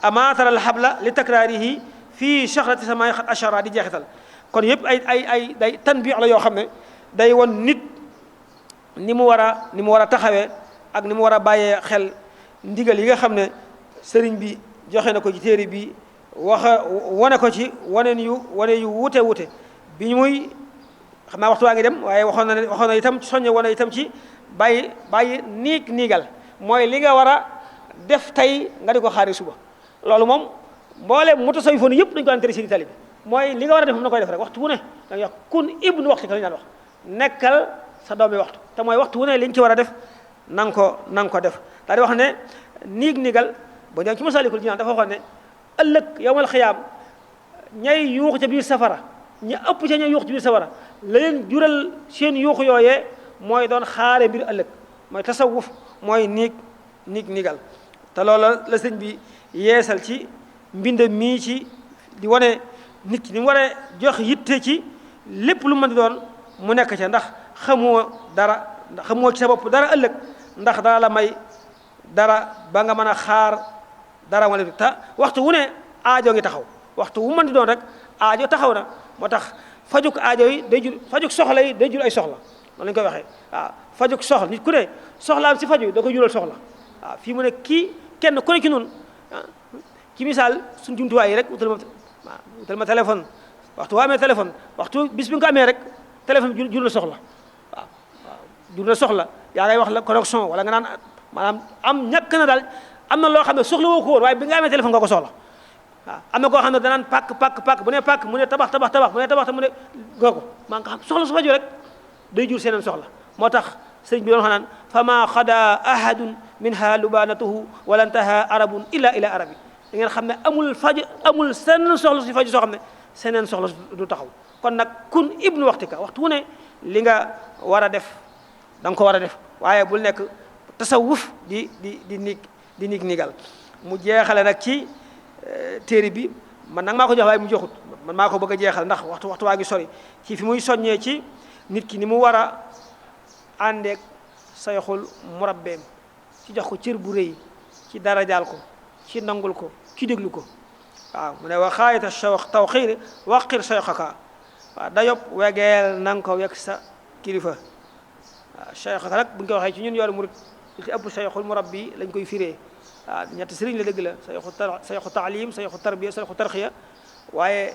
amatara alhabla li takraarihi fii shahrati samay xat ashara di jeexital kon yëpp ay day tanbiix la yoo xam ne day won nit ni mu war a taxawee ak ni mu war a bàyyee xel ndigal yi nga xam ne sëriñ bi joxe na ko ci téere bi wane ko ci wane yu wute bi muy xam naa waxtu waa ngi dem waaye waxoon na itam soññe wane itam ci bàyyi niigal mooy li nga war a def tey nga di ko xaari suba loolu moom mboolem mutasawwifoon yëpp dañu ko daan tere ci tali bi mooy li nga war a def moom na koy def rek waxtu wu ne da nga wax kun ibnu waxtu ka la ñu daan wax nekkal sa doomi waxtu te mooy waxtu wu ne li nga ci war a def na nga ko def daal di wax ne niigal boo ñëwee ci Masaalikul Jinaan dafa waxoon ne ëllëg yawmal xiyaam ñay yuuxu ca biir safara ña ëpp ca ñay yuuxu ci biir safara la leen jural seen yuuxu yooyee mooy doon xaare mbir ëllëg mooy tasawuf mooy niigal te loola la sëñ bi yeesal ci mbind mii ci di wane nit ki ni mu war a jox yitte ci lépp lu mën di doon mu nekk ca ndax xamoo ci sa bopp dara ëllëg ndax dara la may dara ba nga mën a xaar dara wala te waxtu wu ne aajo ngi taxaw waxtu wu mën di doon rek aajo taxaw na moo tax fajuk aajo yi day jur fajuk soxla yi day jur ay soxla noonu lañu koy waxee waaw fajuk soxla nit ku ne soxlaam si faju da koy jural soxla waaw fii mu ne kenn ku ne ci noonu ci misaal suñ jumtuwaay yi rek utal ma téléphone waxtu waa amee téléphone waxtu bis bi nga ko amee rek téléphone bi jur na soxla waaw jur na soxla yaa ngay wax la connexion wala nga naan maanaam ñàkk na daal am na loo xam ne soxla woo ko woon waaye bi nga amee téléphone nga ko soxla waaw am na koo xam ne danaan pàkk bu ne pàkk mu ne tabax bu ne tabax te mu ne nga ko maa nga xam soxla su faju rek day jur seeneen soxla moo tax sëriñ bi doon wax naan fama xada ahadun minha lubanatuhu wala ntaha arabun illa ila arabi da ngeen xam ne amul seen soxla si faju soo xam ne seneen soxla du taxaw kon nag kun ibnu waxtika waxtu wu ne li nga war a def da nga ko war a def waaye bul nekk tasawuf di nig nigal mu jeexale nag ci téere bi man nag maa ko jox waaye mu joxut man maa ko bëgg a jeexal ndax waxtu waa ngi sori ci fi muy soññee ci nit ki ni mu war a àndeek sayxul murabbeem ci jox ko cër bu rëy ci darajaal ko ci nangul ko ci déglu ko waaw mu ne wa xaayita tawxiir waqir sayxaka waaw dayob wegeel na nga ko weg sa kilifa waaw sayxaka nag bu ñu ko waxee ci ñun yoonu murit li ci ëpp sayxul murabbi lañ koy firee waaw ñetti sëriñ la dëgg la sayxu taalim sayxu tarbiya sayxu tarxiya waaye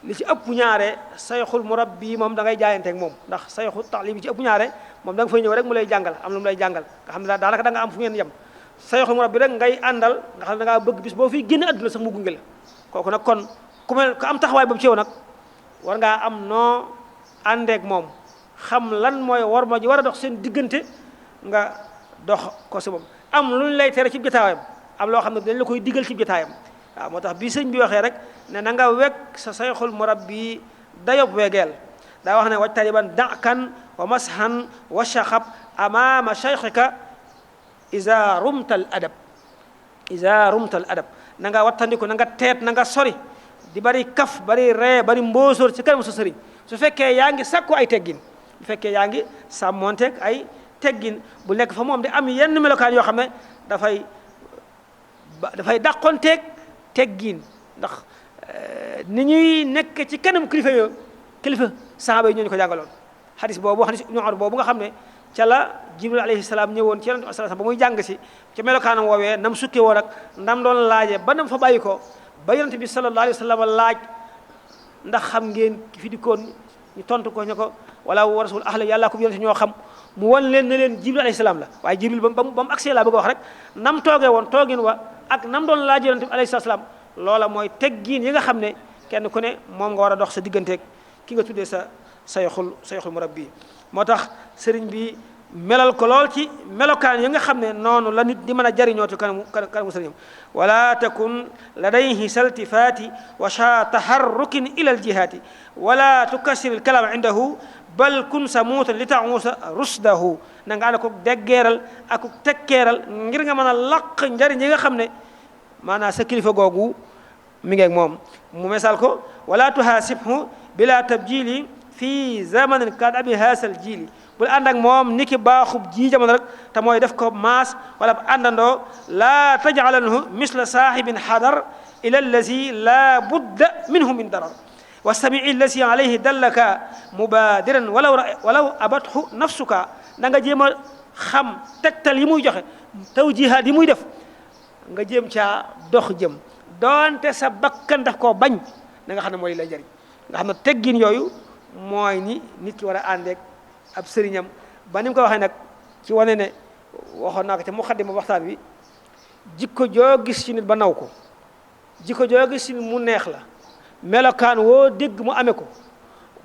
li ci ëpp ñaare sayxul murabbi moom da ngay jaayanteeg moom ndax sayxu taalim yi ci ëpp ñaare moom da nga fay ñëw rek mu lay jàngal am lu mu lay jàngal nga xam ne daanaka da nga am fu ngeen yem sayxul murabbi rek ngay àndal nga xam ne da ngaa bëgg bis boo fiy génn àdduna sax mu gunge la kooku nag kon ku am taxawaay boobu ci yow nag war ngaa am noo àndeeg moom xam lan mooy war ma ji war a dox seen diggante nga dox ko si moom am lu ñu lay tere ci jotaayam am loo xam ne dañ la koy digal ci jotaayam waaw moo tax bi sëñ bi waxee rek ne na nga wekk sa sayxul murabbi dayob wegeel daa wax ne wajtaniban dakan wa mashan wa shaxab amaama cheikhika isa rumtal adab na nga wattandiku na nga teet na nga sori di bari kaf bari ree bari mbóosóor ci kanam sa sëriñ su fekkee yaa ngi sakku ay teggin bu fekkee yaa ngi sàmmonteeg ay teggin bu nekk fa moom di am yenn melokaan yoo xam ne dafay dàqonteeg teggin ndax ni ñuy nekk ci kanam kilifa sahaaba yi ñoo ñu ko jàngaloon xadis boobu nga xam ne ca la jibril alayhi salaam ñëwoon ci yonent bi ba muy jàng si ca melokaanam woowee nam sukke woon ak ndam doon laaje ba nam fa bàyyi ko ba yonent bi sallallahu alayhi wa sallam laaj ndax xam ngeen ki fi dikkoon ñu tontu ko ñu ko wala wa rasul ahla yàlla ko yonent ñoo xam mu wan leen ne leen jibril alayhi salaam la waaye jibril ba mu agsee laa bëgg a wax rek nam toogee woon toogin wa ak nam doon laaj yonent bi alayhi salaam loola mooy teggiin yi nga xam ne kenn ku ne moom nga war a dox sa digganteeg ki nga tuddee sa sayxul murabbi moo tax sëriñ bi melal ko lool ci melokaan yi nga xam ne noonu la nit di mën a jariñoo ci kanamu sëriñam wala takun ladayhi saltifaati wa sha taharrukin ila aljihaati wala tukassir alkalam indahu bal kun samuutan li taxuusa rusdahu na nga ànd ko deggeeral ak ko tekkeeral ngir nga mën a laq njariñ yi nga xam ne maanaam sa kilifa googu mi ngeeg moom mu mesal ko wala tuhaasibhu bila tabjili fi zamanin kad abi haasal jili bul ànd ak moom ni ki baaxub ji jamono rek te mooy def ko maas wala àndandoo laa tajcalanhu misla saaxibin xadar ila allazi laa budda minhu min darar wastamii allazi alayhi dallaka mubadiran walaw abathu nafsuka da nga jéem a xam tegtal yi muy joxe taw jihaad yi muy def nga jéem caa dox jëm doonte sa bakkan daf koo bañ na nga xam ne mooy lay jëriñ nga xam ne teggin yooyu mooy ni nit ki war a àndeek ab sëriñam ba ni mu ko waxee nag ci wane ne waxoon naa ko te muqaddima waxtaan wi jikko joo gis ci nit ba naw ko jikko joo gis ci nit mu neex la melokaan woo dégg mu amee ko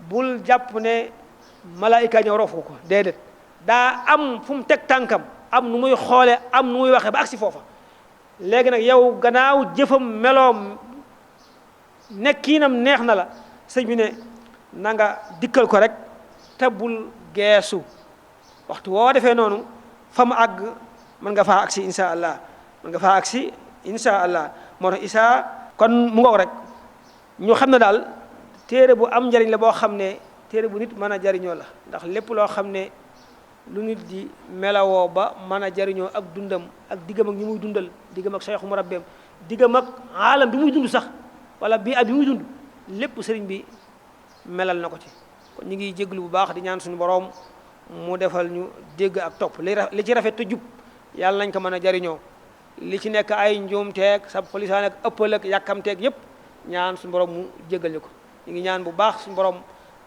bul jàpp ne malaayika ñëw roofu ko déedéet daa am fu mu teg tànkam am nu muy xoole am nu muy waxee ba agsi foofa léegi nag yow gannaaw jëfam meloom nekkiinam neex na la sëñ bi ne na nga dikkal ko rek te bul geesu waxtu woo defee noonu fa mu àgg mën nga faa agsi insha allah moo tax isa kon mu ngoog rek ñu xam ne daal téere bu am njariñ la boo xam ne téere bu nit mën a jariñoo la ndax lépp loo xam ne lu nit di melawoo ba mën a jariñoo ak dundam ak diggam ak ñi muy dundal diggam ak sayxu murabbeem diggam ak aalam bi muy dund sax wala bii at bi muy dund lépp sëriñ bi melal na ko ci kon ñu ngi jéglu bu baax di ñaan suñu boroom mu defal ñu dégg ak topp li ci rafet te jub yàlla nañ ko mën a jariñoo li ci nekk ay njuumteeg sab xolisaan ak ëppal ak yàkkamteeg yépp ñaan suñu boroom mu jéggal ñu ko ñu ngi ñaan bu baax suñu boroom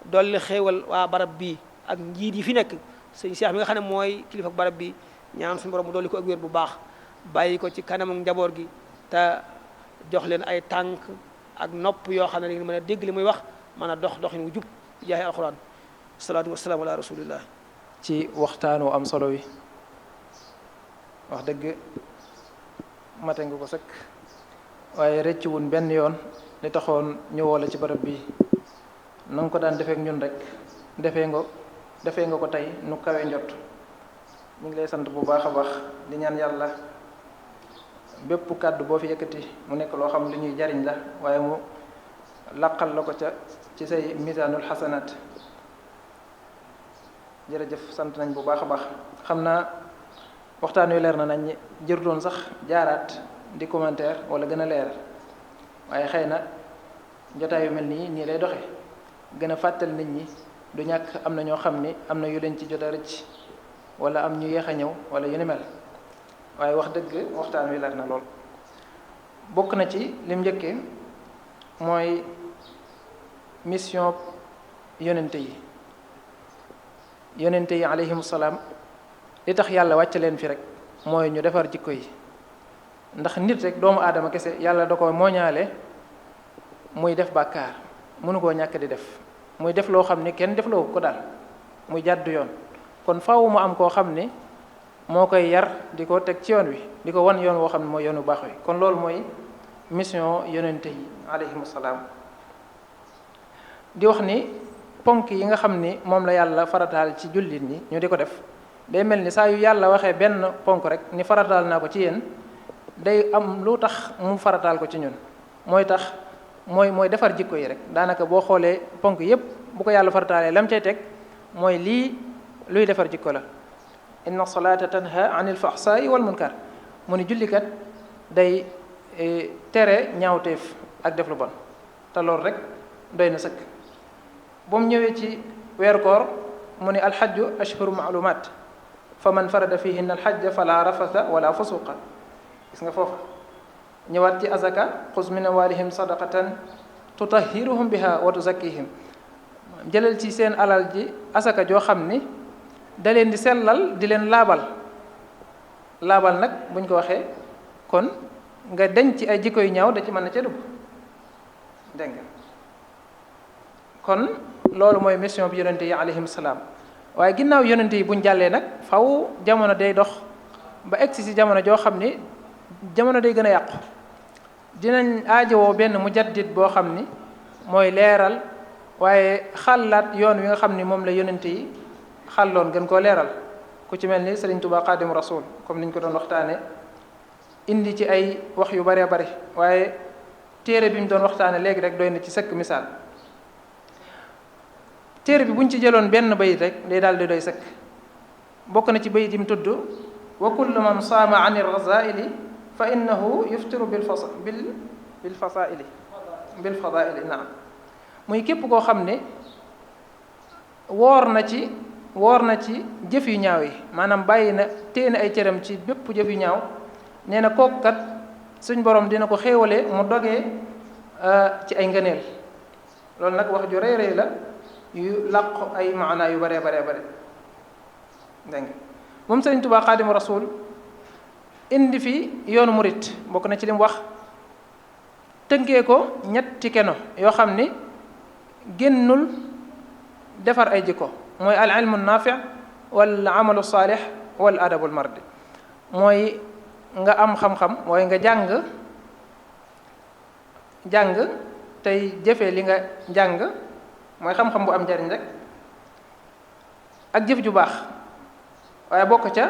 dolli xéewal waa barab bii ak njiit yi fi nekk sëñ Cheikh mi nga xam ne mooy kilifa ak barab bi ñaan suñu boroom mu dolli ko ak wér bu baax bàyyi ko ci kanam ak njaboot gi te jox leen ay tànk ak nopp yoo xam ne dañu mën a dégg li muy wax mën a dox doxin wu jub jaahi alquran salaatu wasalaamu ala rasulillah ci waxtaanu am solo wi. wax dëgg mate nga ko sëkk waaye rëcc wun benn yoon li taxoon ñëwoo la ci barab bi na nga ko daan defeek ñun rek defee nga ko tey nu kawe njot ñu ngi lay sant bu baax a baax di ñaan yàlla bépp kàddu boo fi yëkkati mu nekk loo xam li ñuy jariñ la waaye mu laqal la ko ca ci say misaanul xasanaat jërëjëf sant nañ bu baax a baax. xam naa waxtaan wi leer na nañ jërutoon sax jaaraat di commentaire wala gën a leer waaye xëy na jotaay yu mel nii lay doxe gën a fàttal nit ñi du ñàkk am na ñoo xam ni am na yu leen ci jot a rëcc wala am ñu yéex a ñëw wala yu ni mel waaye wax dëgg waxtaan wi leer na lool. bokk na ci lim njëkkee mooy mission yonente yi alayhimu salaam li tax yàlla wàcce leen fi rek mooy ñu defar jikko yi ndax nit rek doomu aadama kese yàlla da ko mooñaale muy def bàkkaar mënu koo ñàkk di def muy def loo xam ni kenn defloo ko daal muy jàddu yoon kon faaw mu am koo xam ni moo koy yar di ko teg ci yoon wi di ko wan yoon woo xam ne mooy yoonu baax wi kon loolu mooy mission yonente yi alayhimu salaam di wax ni ponk yi nga xam ni moom la yàlla farataal ci jullit ñi ñu di ko def day mel ni saa yu yàlla waxee benn ponk rek ni farataal naa ko ci yéen day am lu tax mu farataal ko ci ñun mooy defar jikko yi rek daanaka boo xoolee ponk yépp bu ko yàlla farataalee lam cay teg mooy lii luy defar jikko la inna salata tanha anil fahsai wal munkar mu ni jullikat day tere ñaawteef ak def lu bon te loolu rek doy na sëkk ba mu ñëwee ci weeru koor mu ni alxajju ashhuru maalumaat fa man farada fihinna alxajja fala rafasa wala fusuqa gis nga foofu ñëwaat ci azaka xuz min amwalihim sadaqatan tutahhiruhum biha wa tuzakkihim jëlal ci seen alal ji asaka joo xam ni da leen di sellal di leen laabal nag buñ ko waxee kon nga denc ci ay jikko yu ñaaw da ci mën na ca dugg dégg nga kon loolu mooy mission bi yonente yi alayhim salaam waaye ginnaaw yonente yi buñ jàllee nag faw jamono day dox ba egsi si jamono joo xam ni jamono day gën a yàqu dinañ aajowoo benn mujaddid boo xam ni mooy leeral waaye xalaat yoon wi nga xam ni moom la yonente yi xàlloon gën koo leeral ku ci mel ni Sëriñ Tuubaa Xaadimu Rasuul comme niñ ko doon waxtaane indi ci ay wax yu baree bari waaye téere bi mu doon waxtaane léegi rek doy na ci sëkk misaal téere bi buñ ci jëloon benn bayit rek day daal di doy sëkk bokk na ci bayit yi mu tudd wa kullu man saama an ir-razaili fa innahu yuftiru bil fadaili naam muy képp koo xam ne woor na ci jëf yu ñaaw yi maanaam bàyyi na téye na ay cëram ci bépp jëf yu ñaaw nee na kooku kat suñ borom dina ko xéewale mu dogee ci ay ngëneel loolu nag wax ju rëy rëy la yu làq ay maanaa yu bare dégg nga moom Sëriñ Tuubaa Xaadimu Rasuul indi fi yoonu murit bokk na ci li mu wax tënkee ko ñetti keno yoo xam ni génnul defar ay jikko mooy al ilmu naafi wal amalu saalix wal adabul mardi mooy nga am xam-xam mooy nga jàng tey jëfee li nga jàng mooy xam-xam bu am njariñ rek ak jëf ju baax waaye bokk ca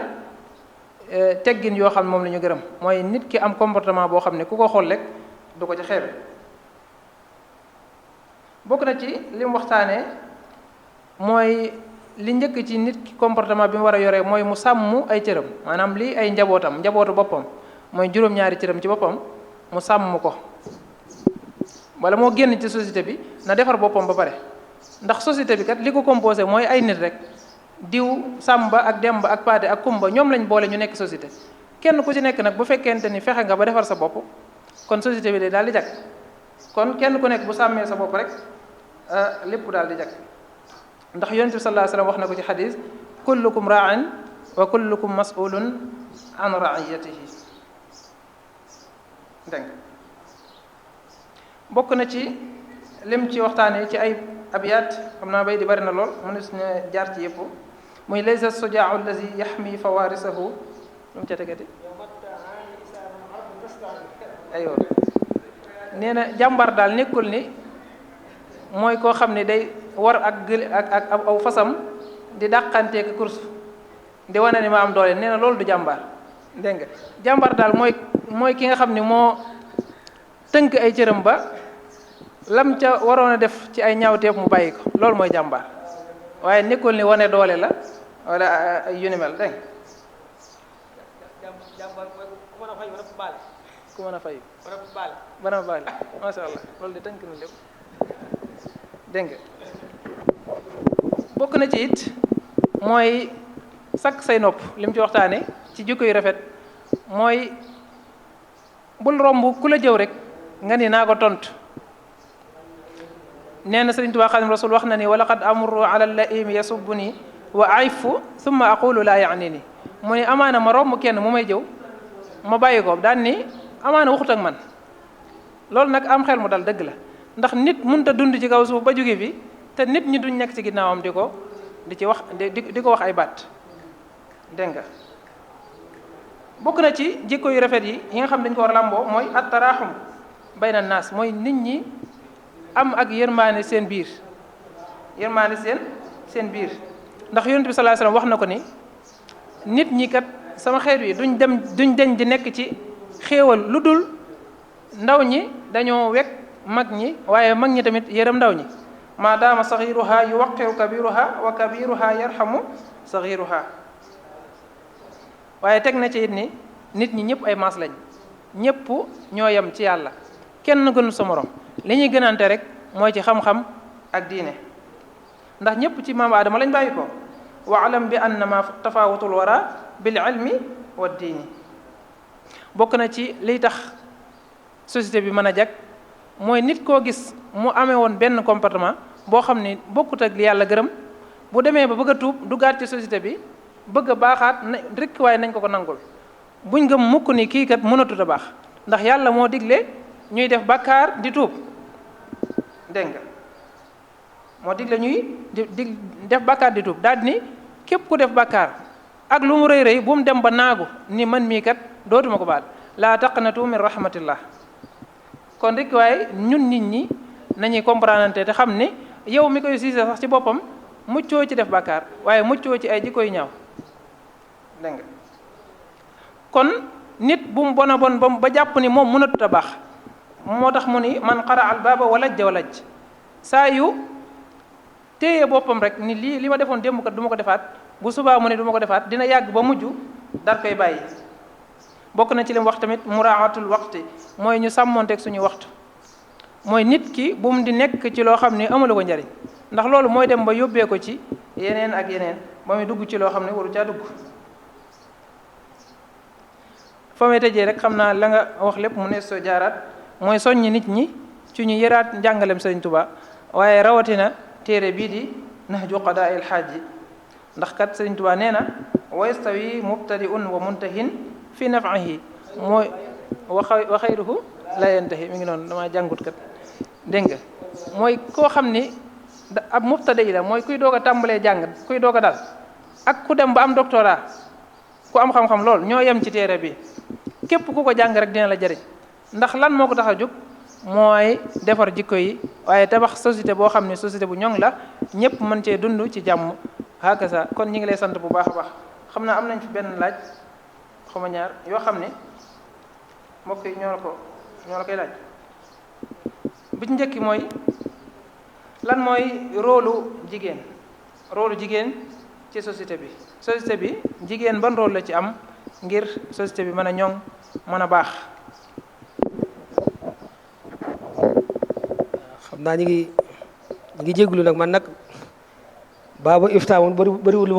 teggin yoo xam ne moom la ñu gërëm mooy nit ki am comportement boo xam ne ku ko xool rek du ko ci xeebe bokk na ci li mu waxtaanee mooy li njëkk ci nit ki comportement bi mu war a yore mooy mu sàmm ay cëram maanaam lii ay njabootu boppam mooy juróom-ñaari cëram ci boppam mu sàmm ko wala moo génn ci société bi na defar boppam ba pare ndax société bi kat li ko composé mooy ay nit rek diw Samba ak Demba ak Paate ak Kumba ñoom lañ boole ñu nekk société kenn ku ci nekk nag bu fekkente ni fexe nga ba defar sa bopp kon société bi day daal di jag kon kenn ku nekk bu sàmmee sa bopp rek lépp daal di jag ndax yonent bi sallallahu alayhi wasallam wax na ko ci xadis kullukum ra'in wa kullukum mas'ulun an ra'iyatihi dégg bokk na ci lim ci waxtaanee ci ay abiyat xam naa bay di bari na lool mënees na jaar ci yëpp muy laysa sujaau allazi yaxmi fawarisahu lu mu ca tegati aywa nee na jàmbar daal nekkul ni mooy koo xam ne day war ak gël ak aw fasam di dàqanteek course di wane ni ma am doole nee na loolu du jàmbaar dégg nga jàmbaar daal mooy ki nga xam ne moo tënk ay cëram ba lam ca waroon a def ci ay ñaawteef mu bàyyi ko loolu mooy jàmbaar waaye nekkul ni wane doole la wala ay yu ni mel dégg nga jàmbaar mooy ku mën a fay wala fu baale ku mën a fay wala fu baale bana baale masha Allah loolu de tënk na lépp dégg nga bokk na ci it mooy sakk say nopp li mu ci waxtaane ci jikko yu rafet mooy bul romb ku la jëw rek nga ni naa ko tontu nee na Sëriñ Tuubaa Xaadimu Rasuul wax na ni wa laqad amurru ala laimi yasubbuni wa aifu thumma aqulu laa yaani ni mu ne amaana ma romb kenn mu may jëw ma bàyyi ko daan ni amaana waxut ak man loolu nag am xel mu dal dëgg la ndax nit mënut a dund ci kaw suuf ba jóge fi te nit ñi duñ nekk ci ginnaawam di ci wax di ko wax ay baat dégg nga bokk na ci jikko yu rafet yi nga xam dañ ko war a làmboo mooy at-taraaxum bayna naas mooy nit ñi am ak yërmaane seen biir seen biir ndax yonent bi sallallahu alayhi wasallam wax na ko ni nit ñi kat sama xeet wi duñ deñ di nekk ci xéewal lu dul ndaw ñi dañoo wekk mag ñi waaye mag ñi tamit yërëm ndaw ñi maadaama saxiruha yuwaqiru kabiruha wa kabiruha yarhamu saxiruha waaye teg na ci it ni nit ñi ñëpp ay maas lañ ñëpp ñoo yem ci yàlla kenn gënu sa morom li ñuy gënante rek mooy ci xam-xam ak diine ndax ñëpp ci maam Aadama lañ bàyyi ko wa alam bi annama tafawutul wara bil ilmi wa diini bokk na ci liy tax société bi mën a jag mooy nit koo gis mu amee woon benn comportement boo xam ni bokkut ak li yàlla gërëm bu demee ba bëgg a tuub duggaat ci société bi bëgg a baaxaat rek waaye nañ ko nangul buñ gëm mukk ni kii kat mënatut a baax ndax yàlla moo digle ñuy def bàkkaar di tuub dégg nga moo digle ñuy di def bàkkaar di tuub daal ni képp ku def bàkkaar ak lu mu rëy rëy bu mu dem ba naagu ni man mii kat dootuma ko baal laa taqnatu min rahmatillah kon rek waaye ñun nit ñi nañuy comprendre te xam ne yow mi koy siise sax ci boppam muccoo ci def bàkkaar waaye muccoo ci ay jikko yu ñaaw dégg nga kon nit bu mu bon a bon ba jàpp ni moom mënatut a baax moo tax mu ni man qara al baaba walajja walaj saa yu téye boppam rek ni li ma defoon démb kat du ma ko defaat bu subaa mu ne du ma ko defaat dina yàgg ba mujj dar koy bàyyi bokk na ci lim wax tamit muraatul waxti mooy ñu sàmmonteeg suñu waxtu mooy nit ki bu mu di nekk ci loo xam ne amalu ko njariñ ndax loolu mooy dem ba yóbbee ko ci yeneen ak yeneen ba muy dugg ci loo xam ne waru caa dugg fa may tëjee rek xam naa la nga wax lépp mu ne soo jaaraat mooy soññi nit ñi ci ñu yëraat njàngalem Sëriñ Tuubaa waaye rawatina téere bii di nahju qadaa'il xaaji ndax kat Sëriñ Tuubaa nee na wa yastawi mubtadi'un wa muntahin fi naf'ihi mooy wa xayruhu la yantahi mi ngi noonu dama jàngut kat dégg nga mooy koo xam ni ab mubtadi la mooy kuy doog a tàmbalee jàng kuy doog a dal ak ku dem ba am doctorat ku am xam-xam lool ñoo yem ci téere bi képp ku ko jàng rek dina la jëriñ ndax lan moo ko tax a jóg mooy defar jikko yi waaye tabax société boo xam ne société bu ñoŋ la ñëpp mën cee dund ci jàmm hakasa kon ñi ngi lay sant bu baax a baax xam naa am nañ fi benn laaj xama ñaar yoo xam ne mbokk yi ñoo la koy laaj bi ci njëkki mooy lan mooy rôlu jigéen ci société bi jigéen ban rôle la ci am ngir société bi mën a ñoŋ mën a baax. xam naa ñi ngi jégalu nag man nag baabu ifta moom bëriwul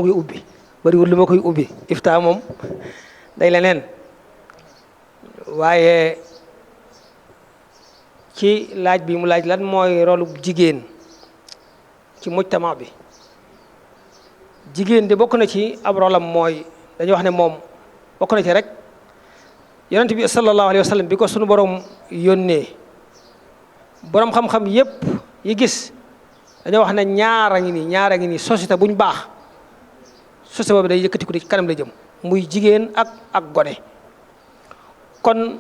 lu ma koy ubbi ifta moom day leneen waaye ci laaj bi mu laaj lan mooy rolu jigéen ci mujtama bi jigéen de bokk na ci ab rolam mooy dañuy wax ne moom bokk na ci rek yonent bi sallallahu alayhi wa sallam bi ko sunu borom yónnee borom xam-xam yépp yi gis dañoo wax ne ñaara ngi nii société buñ baax société boobu day yëkkatiku di kanam la jëm muy jigéen ak gone. kon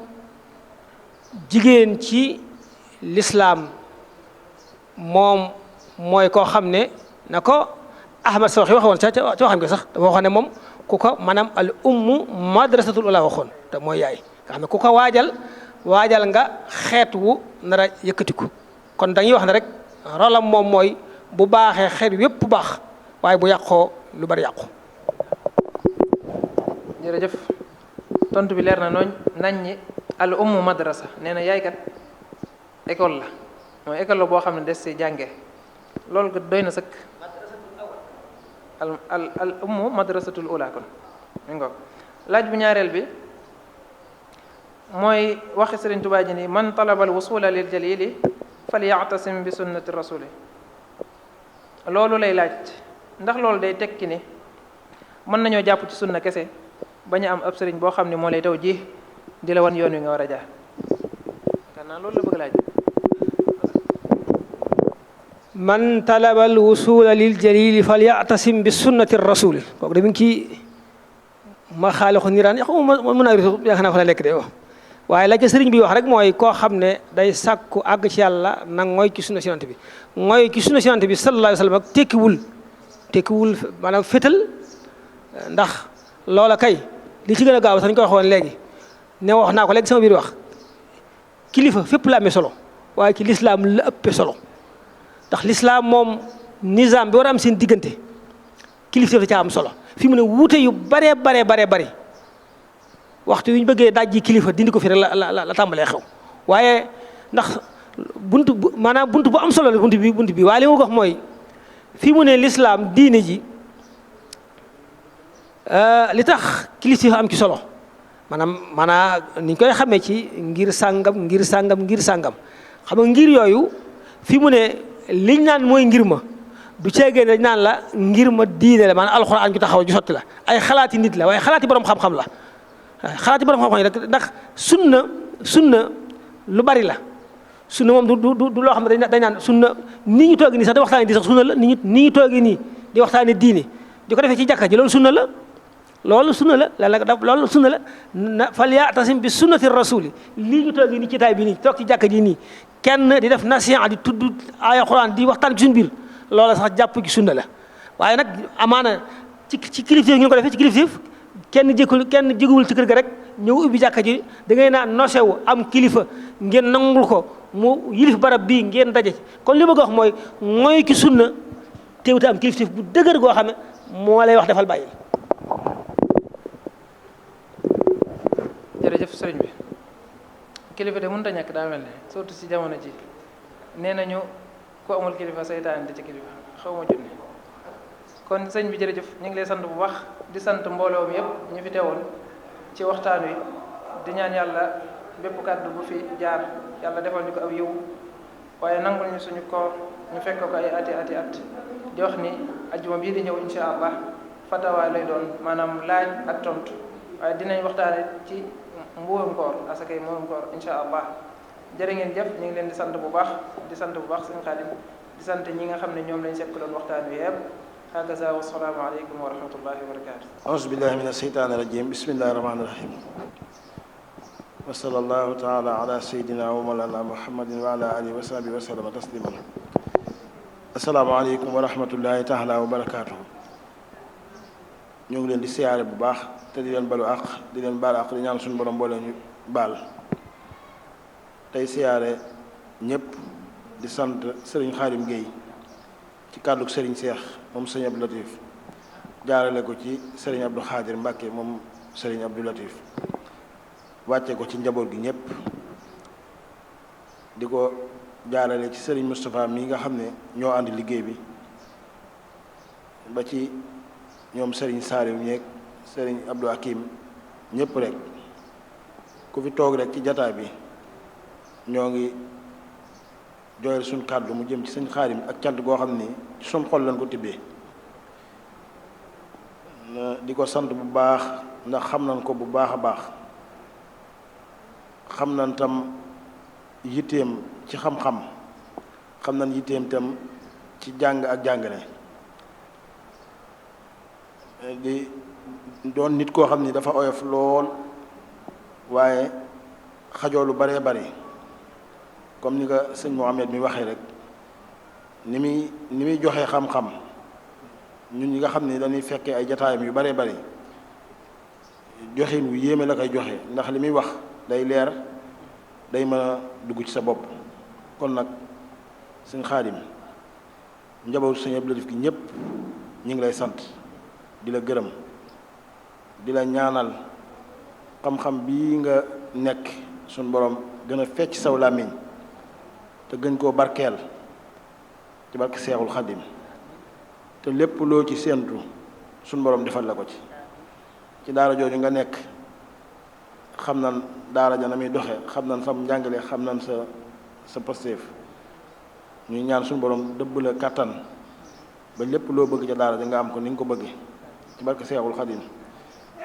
jigéen ci lislaam moom mooy koo xam ne na ko Ahmad Sawxi waxoon ca waxam nga sax dafa waxoon ne moom ku ko maanaam al ummu madrasatul ula waxoon te mooy yaay nga xam ne ku ko waajal nga xeet wu nar a yëkkatiku. kon dañuy wax ne rek rolam moom mooy bu baaxee xeet yépp bu baax waaye bu yàqoo lu bari yàqu. jërëjëf tontu bi leer na nañ ñi al ummu madrasa nee na yaay kat école la mooy école la boo xam ne des si jànge loolu kat doy na sëkk. al ummu madrasatul ula kon mi ngoog laaj bu ñaareel bi mooy waxi Sëriñ Tuubaa ji ni man talaba al wusula lil jalili falyatasim bi sunnati rasuli loolu lay laaj ndax loolu day tekki ni mën nañoo jàpp ci sunna kese bañ a am ab sëriñ boo xam ne moo lay taw ji di la wan yoon wi nga war a jaar kanaa loolu la bëgg laaj. man talaba al wusula lil jalili falyatasim bi sunnati rasuli kooku da mi ngi kii ma xaalixu niraan mën a yaakaar naa fa la lekk de waaye la ca sëriñ bi wax rek mooy koo xam ne day sàkku àgg ci yàlla nag mooy ci sunna yonent bi mooy ci sunna yonent bi sallallahu alayhi wa sallam ak tekkiwul maanaam fétal ndax loola kay li ci gën a gaaw sax ñu ko waxoon léegi ne wax naa ko léegi sama biir wax kilifa fépp la amee solo waaye ci lislaam la ëppee solo ndax lislaam moom nizaam bi war a am seen diggante kilifa dafa caa am solo fi mu ne wuute yu baree bari waxtu yu ñu bëggee dajji kilifa dindi ko fi rek la tàmbalee xew waaye ndax bunt bu am solo la bunt bi waaye li ma ko wax mooy fi mu ne lislaam diine ji li tax kilifa am ci solo maanaam ni ñu koy xamee ci ngir sàngam xam nga ngir yooyu fi mu ne liñ naan mooy ngir ma du ceegee dañ naan la ngir ma diine la maanaam alxuraan ju taxaw ju sotti la ay xalaati nit la waaye xalaati borom xam-xam la xalaati borom xam-xam yi rek ndax sunna lu bari la sunna moom du loo xam ne dañ naan sunna ni ñu toogee nii sax di waxtaane di sax sunna la ni ñu toogee nii di waxtaane diine di ko defee ci jàkka ji loolu sunna la loolu sunna la na fal ya'tasim bi sunnati rasuli lii ñu toogee nii ci taay bi nii toog ci jàkka ji nii kenn di def nasiha di tudd aaya Alxuraan di waxtaan ci suñu biir loola sax jàpp ci sunna la waaye nag amaana ci kilifteef ñu ko defee ci kilifteef kenn jéguwul ci kër ga rek ñëw ubbi jàkka ji da ngay naan nosewu am kilifa ngeen nangul ko mu yilif barab bii ngeen daje kon li bëgg a wax mooy ci sunna teewute am kilifteef bu dëgër goo xam ne moo lay wax defal bàyyi. jërëjëf sëriñ bi kilifa de mënut a ñàkk daa mel ne surtout si jamono ji nee nañu ku amul kilifa seytaan di ci kilifa xaw ma junne kon sëñ bi jërëjëf ñu ngi lay sant bu baax di sant mbooloo mi yëpp ñu fi teewoon ci waxtaan wi di ñaan yàlla bépp kàddu bu fi jaar yàlla defal ñu ko aw yiw waaye nangul ñu suñu koor ñu fekk ko ay ati at di wax ni ajjuma bii di ñëw insha allah fatawa lay doon maanaam laaj ak tontu waaye dinañ waxtaane ci mbuum koor asakay mbuum koor insha allah jërë ngeen jëf ñu ngi leen di sant bu baax sëñ Xaadim di sant ñi nga xam ne ñoom lañ sekk doon waxtaan wi yëpp hakaza wa salaamu aleykum wa rahmatullahi wa barakatu auzu billahi min asheytaani rajim bismillahi rahmaani rahim wa sallallahu taala ala sayidina wa mawlana muhammadin wa ala alihi wa sahbihi wa sallama tasliman assalaamu aleykum wa rahmatullahi taala wa barakatuh ñu ngi leen di siyaare bu baax te di leen balu àq di leen baal àq di ñaan suñu borom boole ñu baal tey siyaare ñëpp di sant sëriñ Xaadim Guèye ci kàddug sëriñ Seex moom sëriñ Abdou Latif jaarale ko ci sëriñ Abdou Xaadir Mbàkke moom sëriñ Abdou Latif wàcce ko ci njaboot gi ñëpp di ko jaarale ci sëriñ Moustapha mi nga xam ne ñoo ànd liggéey bi ba ci ñoom sëriñ Saliou ñeeg sëriñ Abdou Hakim ñëpp rek ku fi toog rek ci jataay bi ñoo ngi jooyal suñ kàddu mu jëm ci sëñ Xaadim ak cant goo xam ni ci suñ xol lañ ko tibbee di ko sant bu baax ndax xam nañ ko bu baax a baax xam nañ tam yitteem ci xam-xam xam nañ yitteem tam ci jàng ak jàngale di doon nit koo xam ni dafa oyof lool waaye xajoo lu baree bari comme ni ko sëñ Mohamed mi waxee rek ni muy joxe xam-xam ñun ñi nga xam ni dañuy fekkee ay jataayam yu baree bari joxin wu yéeme la koy joxe ndax li muy wax day leer day mën a dugg ci sa bopp. kon nag sëñ Xaadim njabootu sëñ Abdou Latif gi ñëpp ñu ngi lay sant di la gërëm di la ñaanal xam-xam bii nga nekk suñ borom gën a fecc saw làmmiñ te gën koo barkeel ci barke Seexul Xaadim te lépp loo ci séentu suñ borom defal la ko ci daara jooju nga nekk xam nan daara ja na muy doxe xam nan sam njàngale xam nan sa pasteef ñuy ñaan suñu borom dëbb la kàttan ba lépp loo bëgg ca daara ja nga am ko ni nga ko bëggee ci barke Seexul Xaadim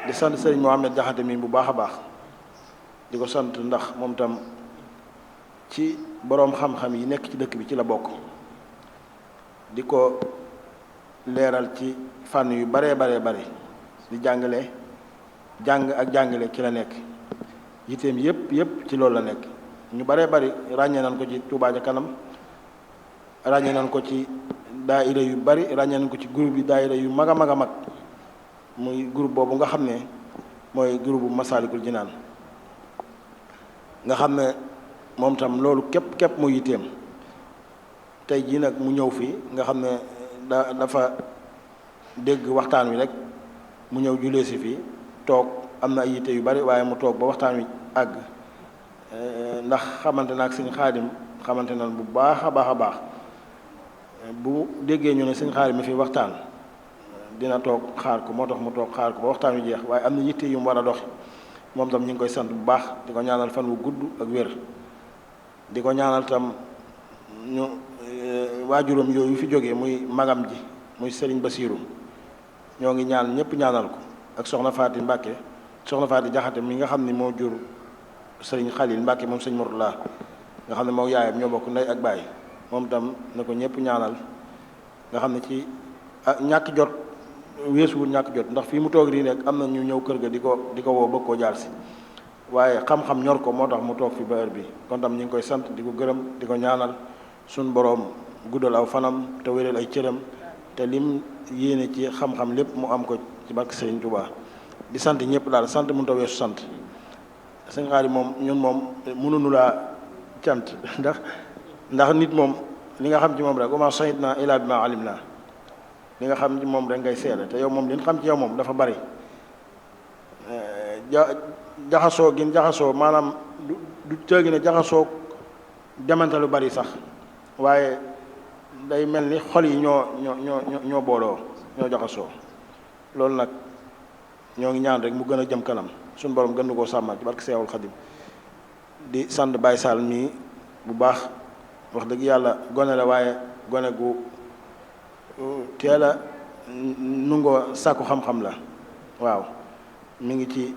di sant sëriñ Mohamed Jaxate mi bu baax a baax di ko sant ndax moom tam ci boroom xam-xam yi nekk ci dëkk bi ci la bokk di ko leeral ci fànn yu baree bari di jàng ak jàngale ci la nekk yitteem yépp ci loolu la nekk ñu baree bari ràññee nañ ko ci Touba Ca Kanam ràññee nañ ko ci daayira yu bari ràññee nañ ko ci groupe yi daayira yu mag a mag muy groupe boobu nga xam ne mooy groupe bu Masaalikul Jinaan nga xam ne moom tam loolu képp mu yitteem tey jii nag mu ñëw fii nga xam ne dafa dégg waxtaan wi rek mu ñëw julee si fii toog am na ay yitte yu bari waaye mu toog ba waxtaan wi àgg ndax xamante na ak sëñ Xaadim xamante na bu baax a baax bu déggee ñu ne sëñ Xaadim mi fi waxtaan dina toog xaar ko moo tax mu toog xaar ko ba waxtaan wi jeex waaye am na yitte yu mu war a doxi moom tam ñu ngi koy sant bu baax di ko ñaanal fan wu gudd ak wér di ko ñaanal tam ñu waajuram yooyu fi jógee muy magam ji muy sëriñ Basiiru ñoo ngi ñaan ñëpp ñaanal ko ak soxna Faati Mbàkke soxna Faati Jaxate mi nga xam ni moo jur sëriñ Xalil Mbàkke moom sëñ Murtala nga xam ne moo yaayam ñoo bokk ndey ak baay moom tam na ko ñëpp ñaanal nga xam ne ci ñàkk jot weesuwul ñàkk jot ndax fii mu toog rii nekk am na ñu ñëw kër ga di ko woo bëgg koo jaar si waaye xam-xam ñor ko moo tax mu toog fi ba heure bi kon tam ñu ngi koy sant di ko gërëm di ko ñaanal suñ boroom guddal aw fanam te wéral ay cëram te lim yéene ci xam-xam lépp mu am ko ci barke Sëriñ Tuubaa di sant ñëpp daal sant mënut a weesu sant sëñ Xaadim moom ñun moom mënuñu laa cant ndax nit moom li nga xam ci moom rek wa maa shahidnaa illaa bimaa alimnaa li nga xam ci moom rek ngay seede te yow moom li nga xam ci yow moom dafa bari jaxasoo maanaam du tëggi ne jaxasoo demante lu bari sax waaye day mel ni xol yi ñoo booloo ñoo jaxasoo loolu nag ñoo ngi ñaan rek mu gën a jëm kanam suñu borom gën koo sàmmal ci barke Seexul Xadim di sant Baye Sall mii bu baax wax dëgg yàlla gone la waaye gone gu teel a nungoo sàkku xam-xam la waaw mi ngi ci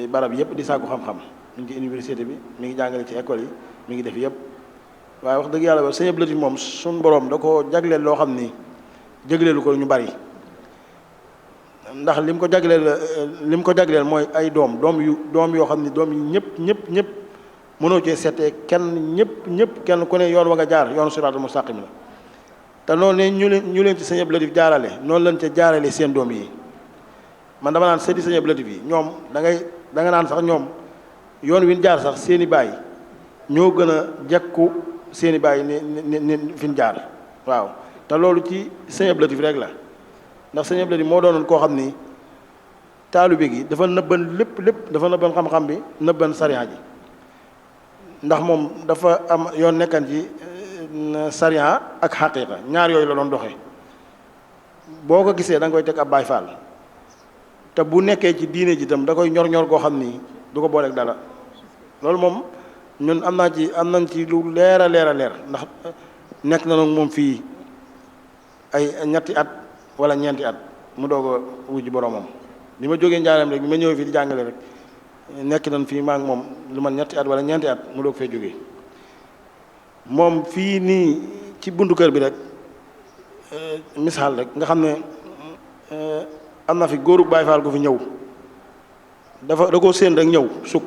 barab yëpp di sàkku xam-xam mi ngi ci université bi mi ngi jàngale ci école yi mi ngi def yëpp waaye wax dëgg yàlla ba sëñ Abdou Latif moom suñu borom da ko jagleel loo xam ni jagleelu ko ñu bari ndax lim ko jagleel mooy ay doom yoo xam ni doom yi ñëpp mënoo cee seetee kenn ñëpp kenn ku ne yoon wa nga jaar yoonu siraatal mustaqim la te noonu ne ñu leen ci sëñ Abdou Latif jaarale noonu lañ ca jaarale seen doom yi man dama naan sëti sëñ Abdou Latif yi ñoom da nga naan sax ñoom yoon wi ñu jaar sax seeni baay ñoo gën a jekku seeni baay ni fi ñu jaar waaw te loolu ci sëñ Abdou Latif rek la ndax sëñ Abdou Latif moo doonoon koo xam ni taalibe gi dafa nëbban lépp dafa nëbban xam-xam bi nëbban sariya ji ndax moom dafa am yoon nekkan ci sariya ak xaqiiqa ñaar yooyu la doon doxee boo ko gisee da nga koy teg ab Baay Faal te bu nekkee ci diine ji itam da koy ñor goo xam ni du ko booleeg dara loolu moom ñun am nañ ci lu leer a leer ndax nekk na nag moom fii ay ñetti at wala ñeenti at mu doog a wujj boromam bi ma jógee njaareem rek bi ma ñëwee fii di jàngale rek nekk nañ fii maa ngi moom lu man ñetti at wala ñeenti at mu doog fee jógee moom fii nii ci buntu kër bi rek misaal rek nga xam ne am na fi góoru Baay Faal gu fi ñëw da koo séen rek ñëw sukk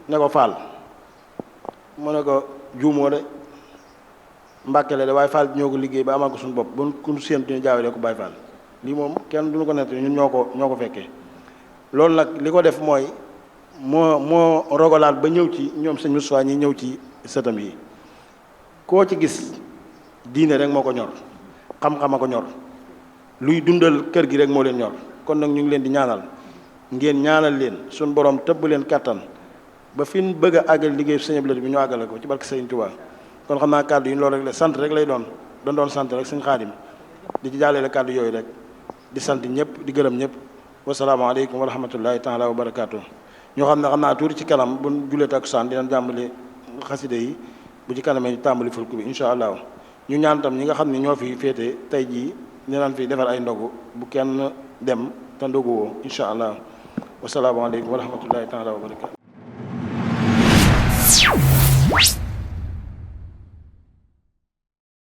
ne ko Faal mu ne ko juumoo de Mbàkke la de waaye Faal ñoo ko liggéey ba amal ko suñu bopp ba ku séen ñu jaawale ko Baay Faal lii moom kenn duñu ko nett ñun ñoo ko fekkee loolu nag li ko def mooy moo rogalaat ba ñëw ci ñoom sëñ Moustapha ñi ñëw ci sëtam yi koo ci gis diine rek moo ko ñor xam-xam a ko ñor luy dundal kër gi rek moo leen ñor kon nag ñu ngi leen di ñaanal ngeen ñaanal leen suñ borom tëbb leen kattan ba fi ñu bëgg a àggal liggéey sëñ Abdou Lahad bi ñu àggale ko ci barke Sëñ Tuubaa kon xam naa kàddu yi loolu rek la sant rek lay doon sant rek sëñ Xaadim di ci jàllale kàddu yooyu rek di sant ñëpp di gërëm ñëpp wasalaamaaleykum wa rahmatullahi taala wa barakaatu. ñoo xam ne xam naa tuuti ci kanam bu ñu jullee takkusaan dinañ jàmbale xaside yi bu ci kanamee ñu tàmbali fulku bi incha allah ñu ñaan tam ñi nga xam ne ñoo fi féete tey jii ñu naan fi defar ay ndogu bu kenn dem te ndogu woo incha allah wasalaamaaleykum wa rahmatullahi taala wa barakaatu.